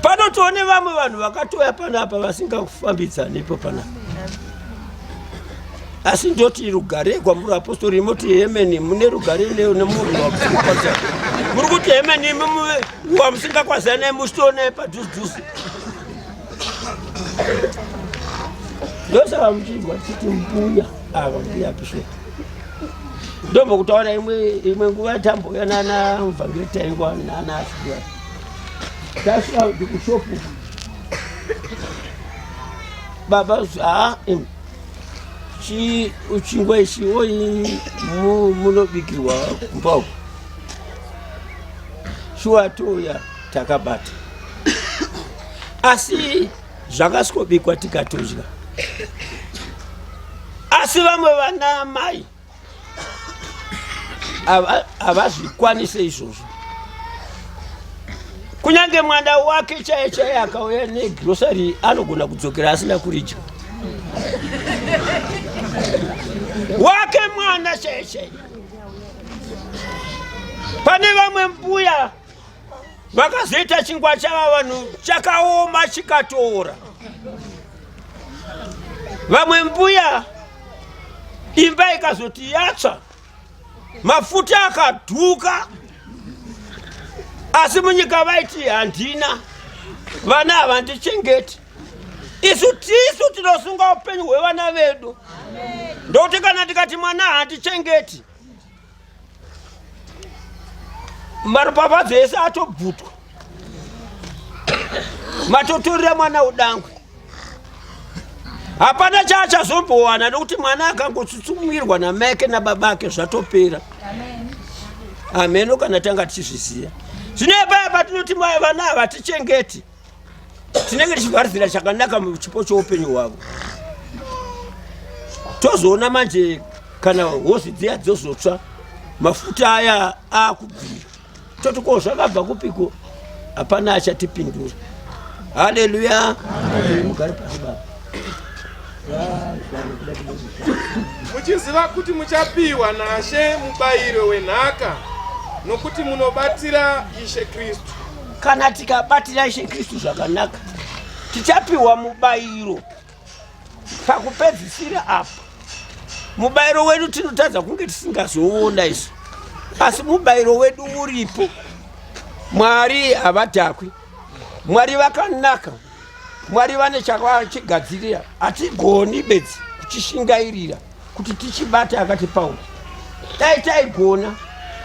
Pano tione vamwe vanhu vakatouya panapa vasingafambidzani ipo panapa. Asi ndoti rugare kwamuri apostori moti hemeni mune rugare nemunhu wamusingakwanisa. Muri kuti hemeni imi wamusingakwazani naye muchitoona padhuze dhuze. Ndosaka muchinzwa tichiti mbuya ava mbuya bishop. Ndombokutaura imwe imwe nguva tambouya nana muvhangeri taingwa nana asikuya. Tasvika kushopu baba haa chingwa ichi oyi munobikirwa kumba uku shuwa touya takabata asi zvakasvikobikwa tikatodya asi vamwe vana mai havazvikwanise izvozvo kunyange mwana wake chaiye chaiye akauya negrosary anogona kudzokera asina kuridya wake mwana chaiye chaiye pane vamwe mbuya vakazoita chingwa chava vanhu chakaoma chikatoora vamwe mbuya imba ikazoti yatsva mafuta akadhuka asi munyika vaiti handina vana havandichengeti isu tisu tinosunga upenyu hwevana vedu ndokuti kana ndikati mwana handichengeti maropafadzo ese atobvutwa matotorera mwana udangwe. Hapana chaachazombowana nokuti mwana akangotsutsumwirwa namaike nababake zvatopera. Hameno kana tanga tichizviziva. Zvino paya patinoti mai vana ava tichengeti, tinenge tichivharidzira chakanaka muchipo choupenyu hwavo. Tozoona manje kana hozi dziya dzozotsva, mafuta aya akubvira, toti ko zvakabva kupiko? Hapana achatipindura. Haleluya! Mugare pasi baba. Muchiziva kuti muchapiwa naShe mubayiro wenhaka, nokuti munobatira Ishe Kristu. Kana tikabatira Ishe Kristu zvakanaka, tichapiwa mubayiro pakupedzisira apa. Mubayiro wedu tinotadza kunge tisingazoona isu, asi mubayiro wedu uripo. Mwari havadhakwi, Mwari vakanaka, Mwari vane chakavachigadzirira. Hatigoni bedzi kuchishingairira kuti tichibate akati Pauro. Dai taigona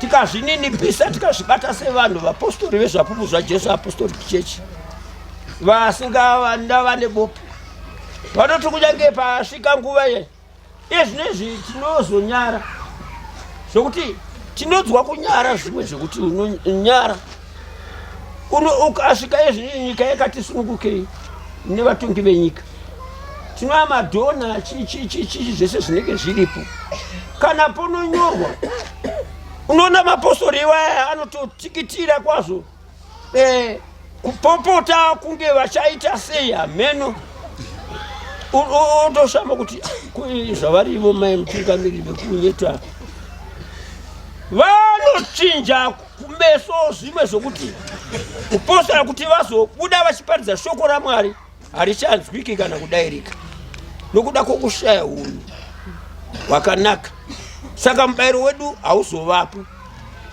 tikazvininipisa tikazvibata sevanhu vapostori vezvapupu zvaJesu, Apostolic Church, vasingavandava nebope, vanoti kunyange pasvika nguva iye iye zvinezvi tinozonyara zvokuti tinonzwa kunyara zvimwe zvekuti unonyara ukasvika iye zvine nyika yakati sunungukei nevatongi venyika, tinova madhona chichichichi zvese zvinenge zviripo. Kana pononyorwa unoona mapostori iwaya anototikitira kwazvo, kupopota kunge vachaita sei hameno. Otoshama kuti zvavarivo mai mutungamiriri vekunyeta vanochinja kumeso zvimwe zvokuti kuposera kuti vazobuda vachiparidza shoko raMwari harichanzwiki kana kudairika nokuda kwokushaya unhu hwakanaka. Saka mubayiro wedu hauzovapo.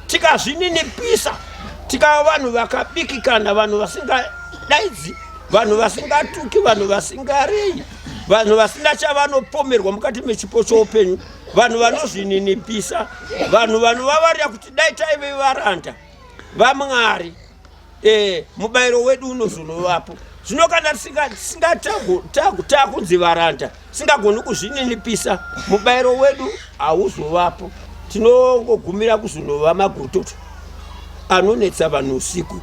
Tikazvininipisa tikava vanhu vakabikikana, vanhu vasingadaidzi, vanhu vasingatuki, vanhu vasingarei, vanhu vasina chavanopomerwa mukati mechipo choupenyu, vanhu vanozvininipisa, vanhu vanovavarira kuti dai taive varanda vaMwari, mubayiro wedu unozonovapo. Zvino kana tisingatakunzi varanda, tisingagoni kuzvininipisa, mubayiro wedu hauzovapo. Tinongogumira kuzonova magurutoto anonetsa vanhu usiku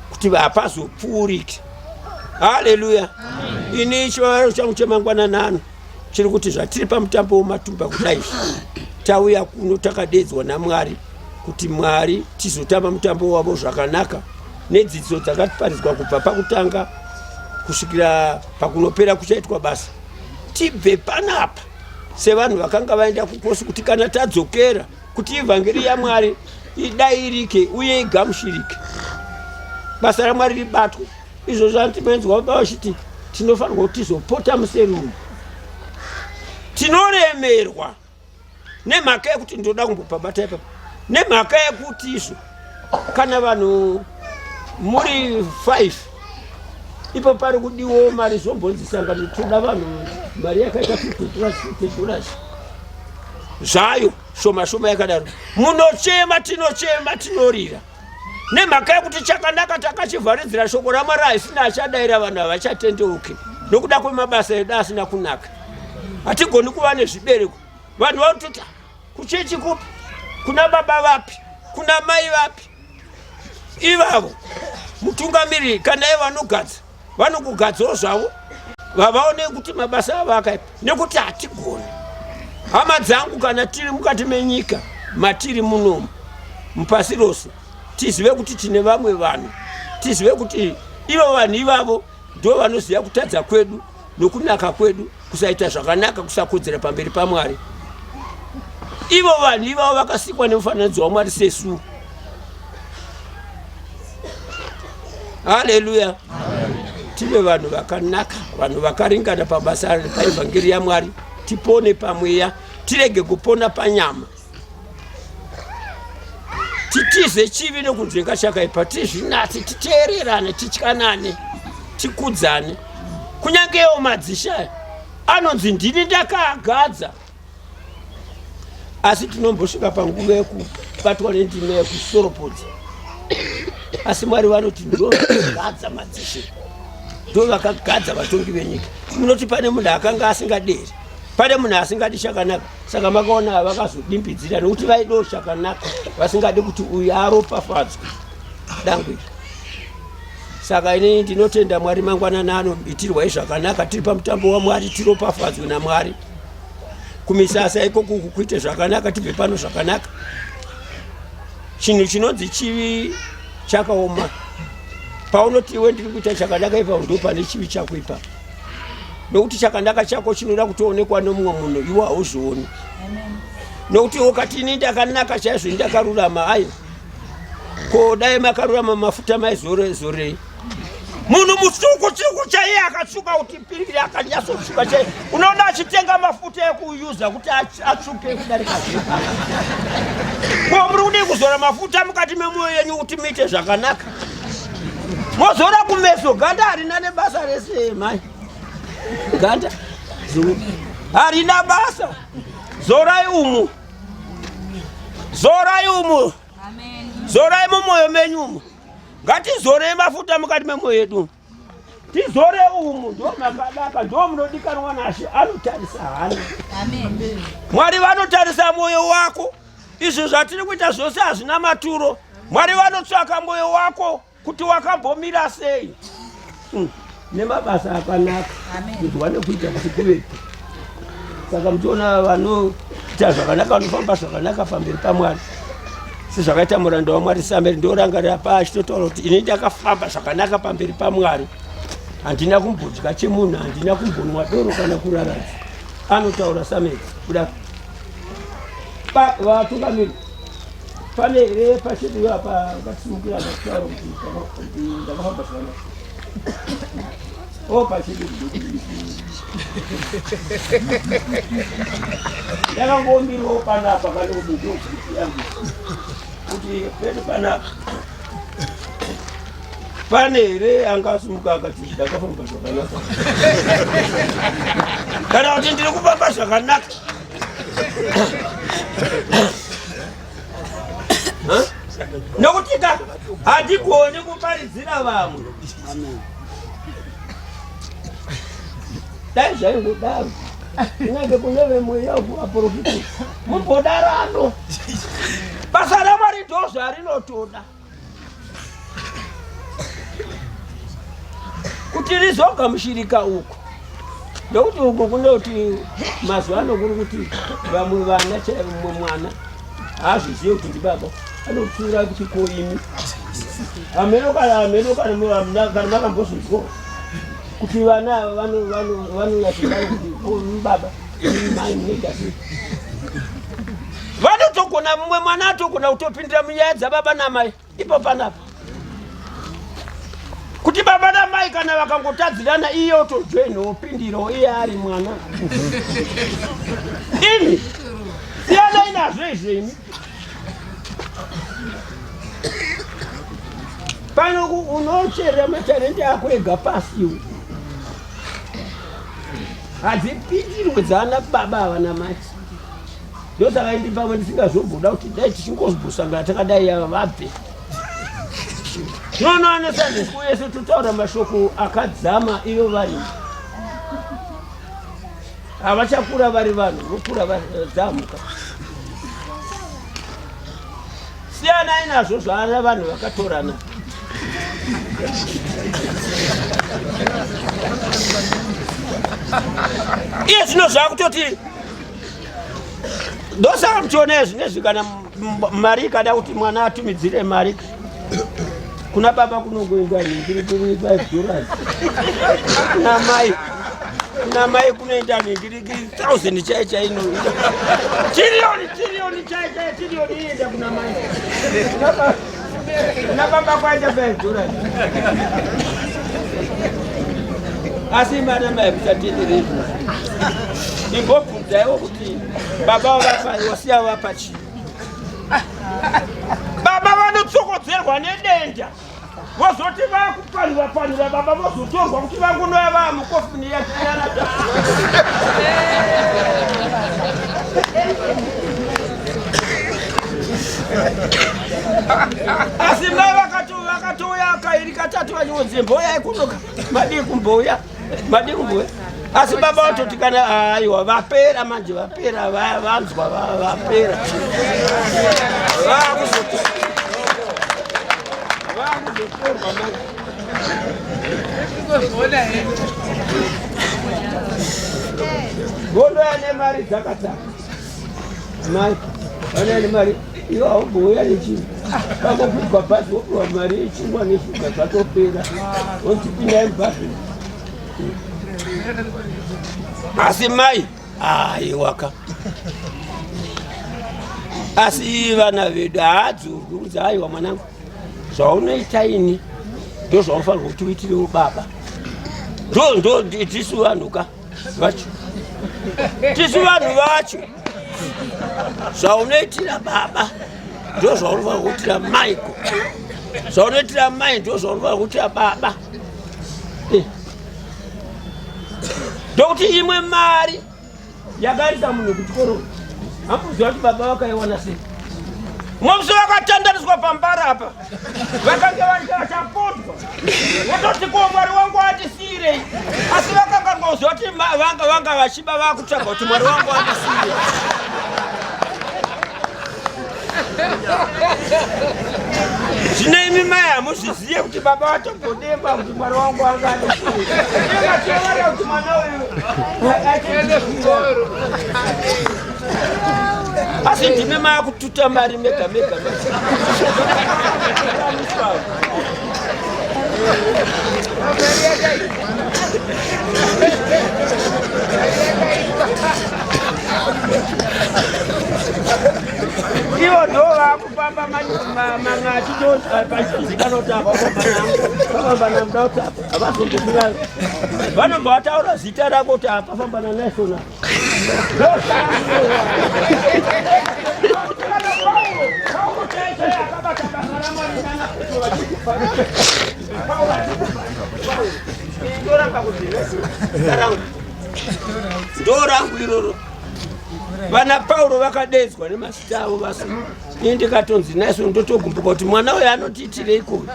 kuti hapazopfuuriki. Haleluya! Ini chivavaro changu chemangwananano chiri kuti zvatiri pamutambo wematumba kudai, tauya kuno takadedzwa naMwari kuti Mwari tizotamba mutambo wavo zvakanaka, nedzidziso dzakaparidzwa kubva pakutanga kusvikira pakunopera kuchaitwa basa, tibve panapa sevanhu vakanga vaenda kukosi, kuti kana tadzokera kuti ivhangeri yaMwari idairike uye igamushirike, basa raMwari ribatwe. Izvo zvandimainzwa baba vachiti tinofanirwa kuti tizopota museri umu, tinoremerwa nemhaka yekuti ndoda kumbopabata ipapa, nemhaka yekuti izvo kana vanhu muri 5 ipo pari kudiwo mari, zvombonzi sangano toda vanhu mari yakaita $50 $50 zvayo shoma shoma yakadaro, munochema, tinochema, tinorira nemhaka yekuti chakanaka takachivharidzira shoko raMwari haisina achadaira, vanhu havachatendeuki nokuda kwemabasa edu asina kunaka. Hatigoni kuva nezvibereko. Vanhu vanototi kuchechi kupi, kuna baba vapi, kuna mai vapi, ivavo mutungamiriri kana ivo vanogadza vanokugadzawo zvavo, vavaone kuti mabasa avo akaipa nekuti hatigoni. Hama dzangu, kana tiri mukati menyika matiri munomu mupasi rose, tizive kuti tine vamwe vanhu, tizive kuti ivo vanhu ivavo ndo vanoziva kutadza kwedu nokunaka kwedu, kusaita zvakanaka, kusakodzera pamberi paMwari. Ivo vanhu ivavo vakasikwa nemufananidzo waMwari sesu. Haleluya! Tive vanhu vakanaka, vanhu vakaringana pabasa paevhangeri yaMwari, tipone pamweya, tirege kupona panyama, titize chivi nokunzvenga chakaipa, tizvinatse, titeererane, tityanane, tikudzane. Kunyangewo madzishe aya anonzi ndini ndakaagadza, asi tinombosvika panguva yekubatwa nendima yekusoropodza, asi Mwari vanoti ndo vakagadza madzishe, ndo vakagadza vatongi venyika. Munoti pane munhu akanga asingaderi, pane munhu asingadi chakanaka. Saka makaona vakazodimbidzira nokuti vaidawo chakanaka, vasingadi kuti uyu aropafadzwe dangwe. Saka ini ndinotenda Mwari mangwanani ano, itirwai zvakanaka, tiri pamutambo waMwari, tiropafadzwe naMwari. Kumisasa ikoko kuite zvakanaka, tibve pano zvakanaka. Chinhu chinonzi chivi chakaoma. Paunoti iwe ndiri kuita chakanaka ipapo, ndo pane chivi chako ipapo, nokuti chakanaka chako chinoda kutoonekwa nomumwe munhu, iwe hauzvioni. Nokuti ukati ini ndakanaka chaizvo, ini ndakarurama, aiwa, ko dai makarurama mafuta maizorei? Munhu mutsvuku tsvuku chaiye akatsvuka kuti piriviri, akanyatsotsvuka chaiye, unoona achitenga mafuta ekuyuza kuti atsvuke kudarika zvepa. Ko muri kudii kuzora mafuta mukati memwoyo yenyu kuti muite zvakanaka? Mozora kumeso, ganda harina nebasa rese mai, ganda harina basa. Zorai umu, zorai umu, zorai mumwoyo menyu umu. Ngatizorei mafuta mukati memwoyo yedu, tizore umu, ndo makanaka, ndo munodikanwa naShe. Anotarisa hana, Mwari vanotarisa mwoyo wako. Izvi zvatiri kuita zvose hazvina maturo. Mwari vanotsvaka mwoyo wako kuti wakambomira sei nemabasa akanaka kuti vanokuita kuti kuvepo. Saka muchiona vanoita zvakanaka vanofamba zvakanaka pamberi paMwari, sezvakaita muranda waMwari Samueri. Ndorangarira paachitotaura kuti ini ndakafamba zvakanaka pamberi paMwari, handina kumbodya chemunhu, handina kumbonwa doro kana kuraradza. Anotaura Samueri kuda vatungamiri. Pane here pachedu apa ngasimukira akataura kuti ndakafamba zvakanaka? O pachedu ndakangomiriwo panapa pane kuti ndokuti yangu kuti pedu panapa pane here angasimuka akati ndakafamba zvakanaka kana kuti ndiri kufamba zvakanaka? Nokuti ka handigoni kuparidzira vamwe. Dai zvaingodaro kunyange kune vemweya vaprofiti mumbodarano. Basa raMwari ndo zvarinotoda kuti rizogamuchirika uku, nokuti uku kunoti mazuva ano kuri kuti vamwe vana chaivo, mumwe mwana haazvizive kuti ndibaba, anopfuura kuti ko imi hameno kana hameno kana makambozvinzwa kuti vana ava vanonyatsoda kuti ko baba mai munoita sei. Vanotogona, mumwe mwana atogona kutopindira munyaya dzababa namai ipo panapa, kuti baba namai kana vakangotadzirana, iye otojoina, opindirawo iye ari mwana. Imi siyanai nazvo izvo imi. Pano unocherera matarende ako ega pasi iwe, hadzipindirwe dzaana baba ava namai. Ndosaka indi pamwe ndisingazomboda kuti dai tichingozosangana takadai, ava vabve. Tinoona ana Sunday school yese totaura mashoko akadzama, ivo vari havachakura vari vanhu vokura vadzamuka. Siyanai nazvo zvaana vanhu vakatorana. Iye zvino zvakutoti ndosaka muchiona zvinezvi, kana mari ikada kuti mwana atumidzire mari kuna baba, kunongoenda nhingirikiri $5, kuna mai kunoenda nhingirikiri thousand chai chaino, tiriyoni tiriyoni chai chai, tiriyoni ienda kuna mai, kuna baba kwaenda $5. Asi mana mai kusatenderei izvozvo. Imbobvunzaiwo kuti baba vapa wasiya vapa chii? Baba vanotsokodzerwa nedenda, vozoti vakupanura panura baba, vozotorwa kuti vangunova vamukofini yachiyana. Asi mai vakatouya kairi katatu vachingonzi mboyai kunoka, madii kumbouya, madii kumbouya. Asi baba vatoti kana aiwa vapera manje, vapera, vanzwa, vapera, vakuzotorwa manje. Gondo yane mari dzakataka mai vana nemari iwo haumbouya nechii pakopigwa bhazi wopiwa mari yechingwa neshuga zvatopera, wonzi pindai mubhazi. Asi mai aiwaka, asi vana vedu haadzurwi kunzi aiwa mwanangu, zvaunoita ini ndo zvaunofanirwa kuti uitirewo baba. Ndo tisu vanhu ka vacho, tisu vanhu vacho. Zvaunoitira baba ndo zvaunofanira kuitira maiko, zvaunoitira mai ndo zvaunofanira kuitira baba. Ndokuti imwe mari yakaisa munhu kuchikoro, hambuziva kuti baba vakaiwana sei. Momusi vakatandaniswa pambara apa, vakange vachapondwa, vototi ko Mwari wangu andisiyirei? Asi vakanganwa kuziva kuti vanga vachiba, vakutsvaga kuti Mwari wangu andisiyirei. Zvino imi mai hamuzvizive kuti baba vatombodemba kuti Mwari wangu anga andisiyirei, kuti mwana uyu. Asi ndimi makututa mari mega mega. Ivo ndo vakufamba mang'ati pachizikanwa kuti apa famba namuda kuti apa havazondofira, vanobva vataura zita rako kuti apa famba naNaisona. Ndorangu iroro. Vana Pauro vakadedzwa nemazita avo vasu. Ini ndikatonzi naso ndotogumbuka kuti mwana uyo anotiitireiko,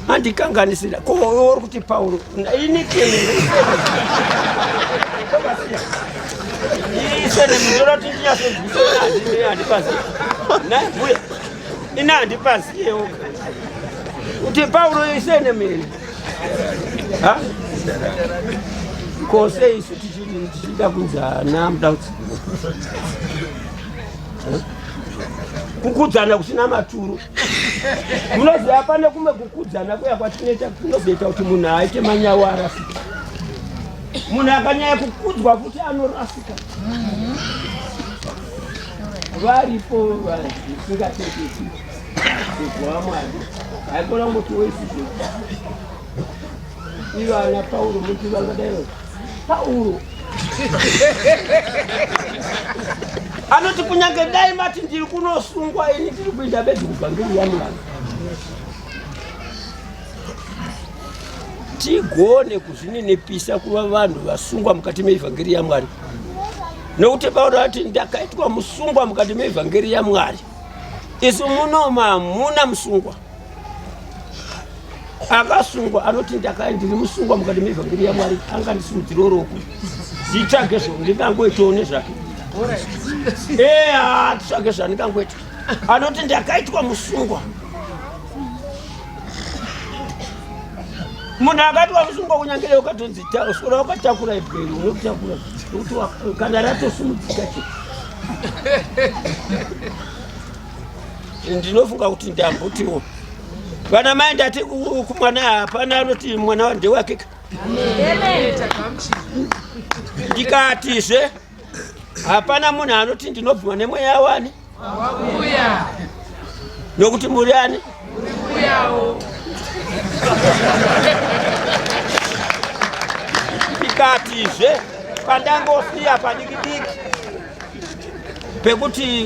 andikanganisira. Ko uri kuti Pauro ini isene mundora kuti ndinyatsonzwisisa, handipaziye mbuya, ini handipaziyewo kuti Pauro isene mene. Ko sei isu tichida kunzi ana mudautsi? Kukudzana kusina maturo. Munoziva pane kumwe kukudzana kuya kwatinoita kunozoita kuti munhu aite manyawo, arasika. Munhu akanyanya kukudzwa futi anorasika. Varipo vasingatekeki kubva Mwari, haikona kungoti woisizvo. Ivo ana Pauro muti vangadai Pauro anoti kunyange dai mati ndiri kunosungwa, ini ndiri kuita bedzi kuvhangeri yaMwari. Tigone kuzvininipisa kuva vanhu vasungwa mukati meivhangeri yaMwari, nokuti Pauro ati ndakaitwa musungwa mukati meivhangeri yaMwari. Isu munoma hamuna musungwa akasungwa anoti ndakai ndiri musungwa mukati mevhangeri yaMwari, angandisimudzire roko nditsvage zvondingangoitawo nezvake. Eya, titsvage zvandingangoita. Anoti ndakaitwa musungwa. Munhu akaitwa musungwa, kunyange ukatonzi uswera wakatakura ibweri, unokutakura nokuti kana ratosumudzika chete. Ndinofunga kuti ndambotiwo vana mai, ndati kumwana hapana anoti mwana ndewake. Ndikatizve hapana munhu anoti ndinobvuma nemweya wani, nokuti muri ani? Ndikatizve pandangosiya padiki diki pekuti